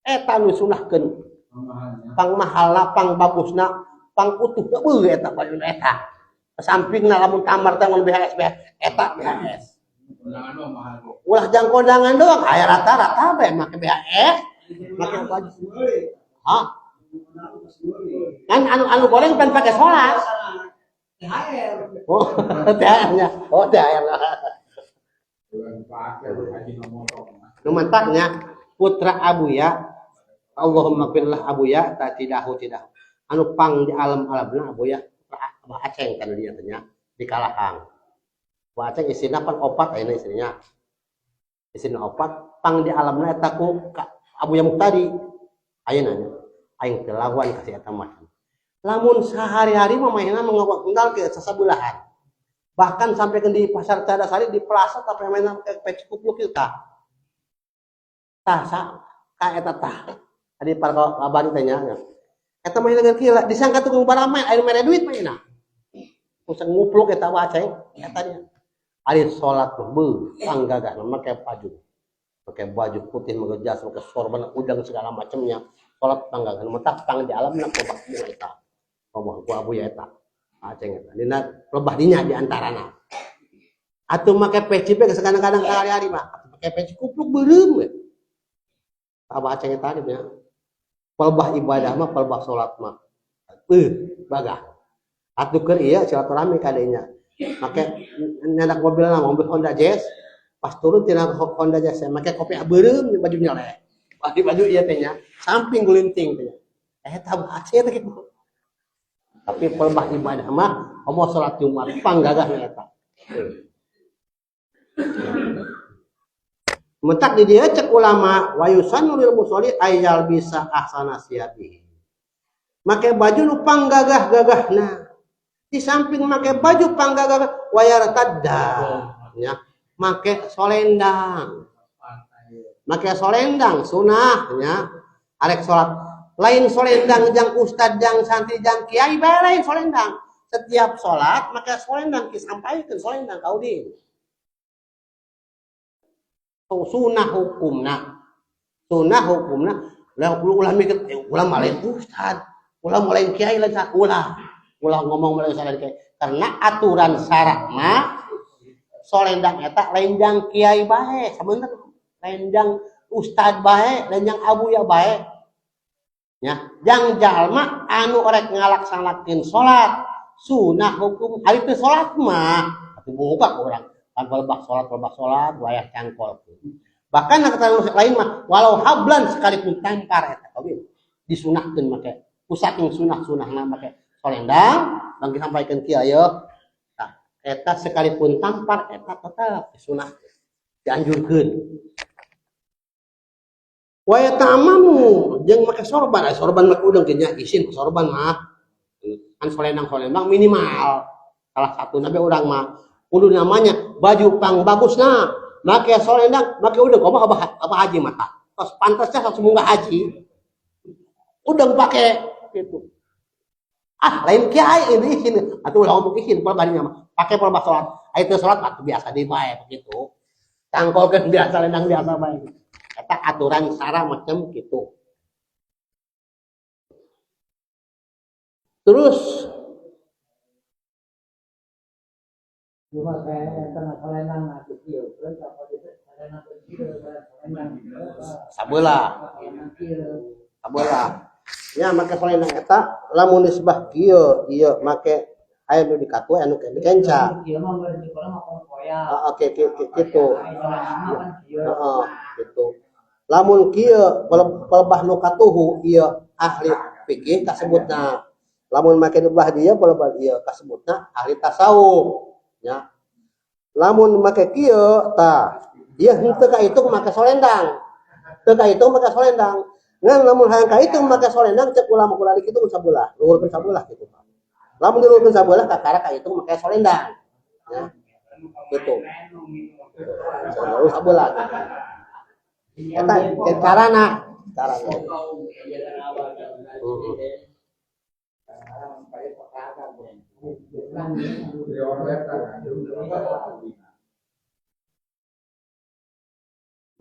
eta nu disunahkeun pang mahalna pang bagusna Pang utuh beuh eta baju eta. Sampingna lamun kamar teh mun BHS eta BHS. Ulah jang kondangan doang, aya rata-rata bae make BHS, make baju. Hah? Kan anu goreng pan pakai sholat. THR. Oh, THR-nya. Oh, THR. Nu mantaknya putra Abuya, Allahumma firlah Abuya ta cidahu cidahu. Anu pang di alam-alamna Abuya Abah Aceng kan dia tanya di Kalahang. Abah Aceng istrina pan opat ayeuna istrinya. Istrina opat pang di alamna eta ku Abuya Muktadi. Ayeuna nya aing teu lawan ka si eta mah. Lamun sehari-hari mah mainna mangawak enggal ke sasabulahan. Bahkan sampai ke di pasar Cadasari di plaza tapi mainna ke peci kupluk kieu tah. Tah sa ka eta tah. Tadi para abadi teh nya. Eta mah dengan kieu disangka tukang baramain aya mere duit mainna. Usah ngupluk eta Abah Aceng eta nya. Ari salat mah beuh panggagahna make baju. Make baju putih, make jas, make sorban, udang segala macamnya. Salat panggagahna mah tah pang di alamna lebah eta. Lebah ku Abuya eta. Aceng eta. Dina lebah dinya di antarana. Atuh make peci ge kadang-kadang hari-hari mah. Make peci kupluk beureum we. Abah Aceng eta nya. Pelbah ibadah mah, pelbah salat mah. Bagah. Atuh keur ieu silaturahmi kadenya. Make nyandak mobilna mobil Honda Jazz, pas turun tina Honda Jazz make kopi beureum baju nyeleh. Baju ieu teh nya, samping gulinting teh nya. Eta Abah Aceng teh kitu. Tapi pelbah ibadah mah komo salat Jumat panggagahna eta. Mentak di dia cek ulama wa yusannu lil musolli ayyal bisa ahsana siyabihi. Make baju nu panggagah-gagahna. Di samping make baju panggagah wayar tadda nya, make solendang. Make solendang sunah nya. Arek salat lain solendang jang ustad jang santri jang kiai bae lain solendang. Setiap salat make solendang ki sampaikeun solendang ka udin. Sunah hukumna. Sunah hukumna lah ulah mikir ulah lain ustad, ulah lain kiai lain ulah. Ulah ngomong lain ustad kiai. Karena aturan syarat mah solendang eta lain jang kiai bae, sabenerna lain jang ustad bae, lain jang abuya bae. Nya, jang jalma anu rek ngalaksanakeun salat, sunah hukum ari teu salat mah atuh boga urang. Kan pelebah salat wayah cangkol. Bahkan kata lain mah walau hablan sekalipun tampar eta kawin disunahkeun make saking sunah-sunahna make solendang bangki sampaikeun kieu ayo. Tah eta sekalipun tampar eta tetep disunah dianjurkeun. Wa yata'amamu jeung make sorban, ai sorban mah udang teh nya isin sorban mah. Kan solendang-solendang minimal salah satu nabe urang mah kudu namanya baju pang bagusna make solendang make udang komo abah haji mah tah. Tos pantasnya tos munggah haji udang pake gitu. Ah lain kiai ini isin atuh ulah ngomong isin pelbadinya mah pake pelbah salat ai teu salat atuh biasa deui bae begitu tangkolkeun biasa lendang biasa bae eta aturan sara macam gitu. Terus cuma saya tengah solendang atuh kieu kan solendang kieu solendang sabelah sabelah nya make solendang eta lamun nisbah kieu ieu make aya nu dikatu anu dikenca kieu mah meureun di kono mah koya heeh kitu heeh kitu lamun kieu pelebah nu katuhu ieu ahli fikih kasebutna lamun make nu belah dieu pelebah ieu kasebutna ahli tasawuf nya lamun make kieu tah ieu henteu kahitung make solendang teu kahitung make solendang ngan lamun hayang kahitung make solendang cek ulama kula dikitu sabelah luhurkeun sabelah kitu lamun diluhurkeun sabelah kakara kahitung make solendang nya kitu sabelah eta carana carana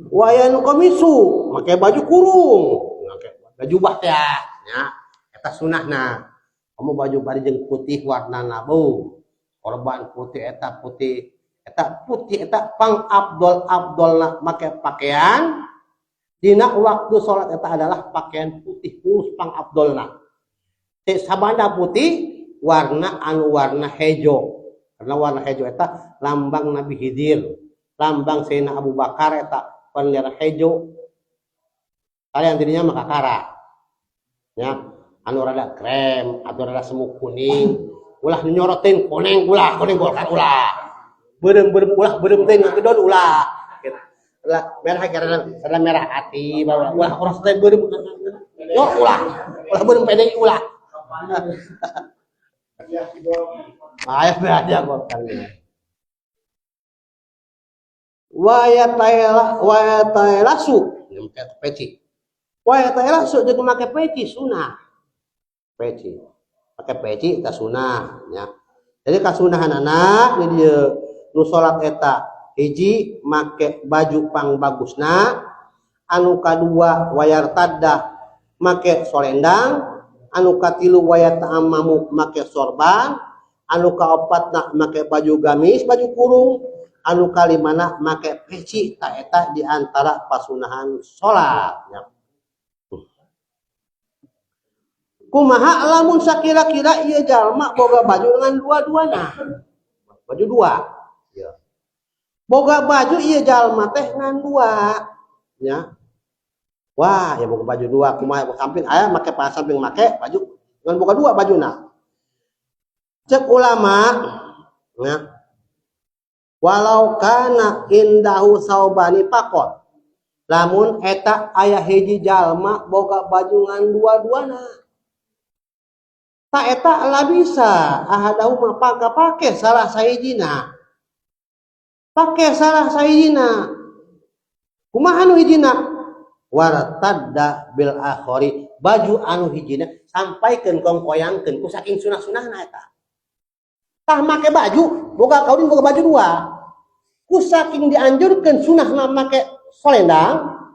Wayan komisu make baju kurung, make baju bah teh nya eta sunahna. Kamu baju bari jeung putih warna nabu. Korban putih eta putih. Eta putih eta pang abdol abdolna make pakaian. Dina waktu salat eta adalah pakaian putih mulus pang abdolna. Sabanda putih warna anu warna hejo. Karena warna hejo eta lambang Nabi Khidir, lambang Sayyidina Abu Bakar eta bendera hejo. Kalian dirinya maka kara. Ya, anu rada krem atau rada semu kuning, ulah nyorotin kuning ulah, kuning Golkar ulah. Beureum-beureum ulah, beureum teh ngedon ulah. Gitu. Lah merah karena rada merah hati, ulah ulah teh beureum. Yo ulah. Ulah beureum PDI ulah. Ayah ada Golkar. Wa yatailasu peci. Wa yatailasu jeung make peci sunah. Peci. Make peci eta sunah nya. Jadi kasunahanana di dieu nu salat eta hiji make baju pang bagusna, anu kadua wayar tadda make solendang, anu katilu wayar ta'amamu make sorban, anu kaopatna make baju gamis baju kurung, anu kalimana make peci. Ta eta di antara pasunahan salat nya. Kumaha lamun sakira-kira ieu jalma boga baju dengan dua-duana, baju dua ya. Boga baju ieu jalma teh ngan dua nya. Wah, ya boga baju dua kumaha samping aya make pas samping make baju ngan boga dua bajuna. Cek ulama nya, walau kana indahu saubani pakot, lamun eta aya hiji jalma boga baju ngan dua-duana, tak eta lah bisa ahadahu mah pake salah sahijina, pake salah sahijina. Kumaha anu hijina? Wartadda bil akhari, baju anu hijina sampaikeun kongkoyangkeun ku saking sunah-sunahna eta. Tah make baju boga kaudin boga baju dua, ku saking dianjurkeun sunahna make solendang,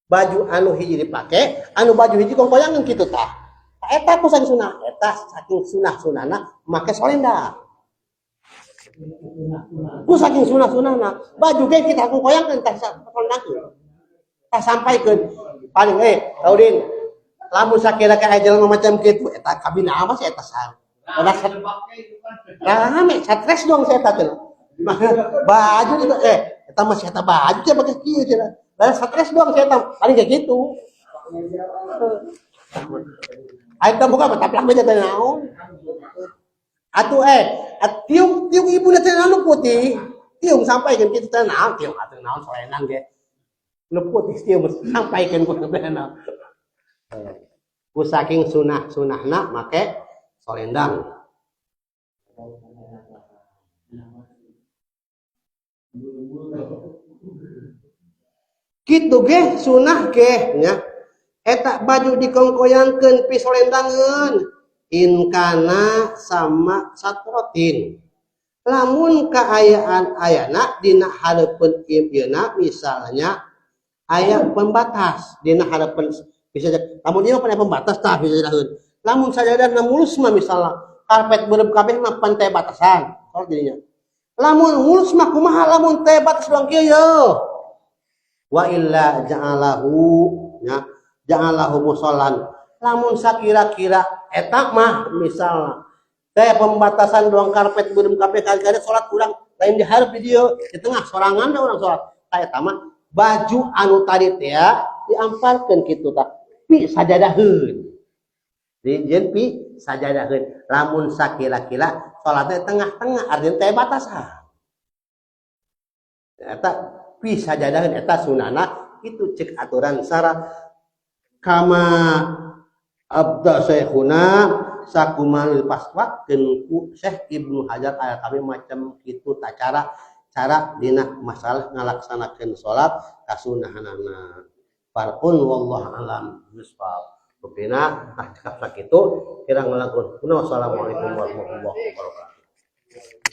baju anu hiji dipake, anu baju hiji kongkoyangkeun kitu tah. Eta ku saking sunah, eta saking sunah-sunahna make solendang. Ku saking sunah-sunahna baju ge kita kongkoyangkeun tah solendangkeun. Tah sampaikeun paling Kaudin lamun sakira ka aya jelema macam kitu eta kabina apa sih eta sah. Udah rame stres dong saya teh. Baju itu eta mah eta baju teh make kieu cenah. Lah stres doang saya paling kayak gitu. Aing teh boga mah taplak meja teh naon. Atuh tiung tiung ibu teh anu putih. Tiung sampaikeun kitu teh naon tiung atuh naon solenang ge. Nu putih tiung sampaikeun ku teh naon. Ku saking sunah-sunahna make solendang. Kitu ge sunah ge nya. Eta baju dikongkoyangkeun pi solendangeun inkana sama satrotin. Lamun kaayaan ayana dina hareupeun ieuna misalnya aya pembatas dina hareupeun bisa lamun ieu mah pembatas tah bisa daheun. Lamun sajadahna mulus mah misalnya karpet beureum kabeh mah pan teh batasan salat jadinya. Lamun mulus mah kumaha lamun teh batas doang kieu ye. Wa illa ja'alahu nya ja'alahu musallan. Lamun sakira-kira eta mah misalna teh pembatasan doang karpet beureum kabeh kali-kali salat urang lain di hareup di dieu di tengah sorangan da urang salat. Tah eta mah baju anu tadi teh diamparkeun kitu tah pi sajadaheun. Dijieun pi sajadaheun. Lamun sakira-kira salatna tengah-tengah artinya teh batasan. Eta pi sajadaheun eta sunana itu cek aturan sara kama abda syekhuna sakumaha dipaswakeun ku Syekh Ibnu Hajar aya kami macam kitu tak cara cara dina masalah ngalaksanakeun salat kasunahanana. Farqun wallahu alam bisawab. Rupina ah cekap sakitu kirang ngalakukeun. Wassalamualaikum warahmatullahi wabarakatuh.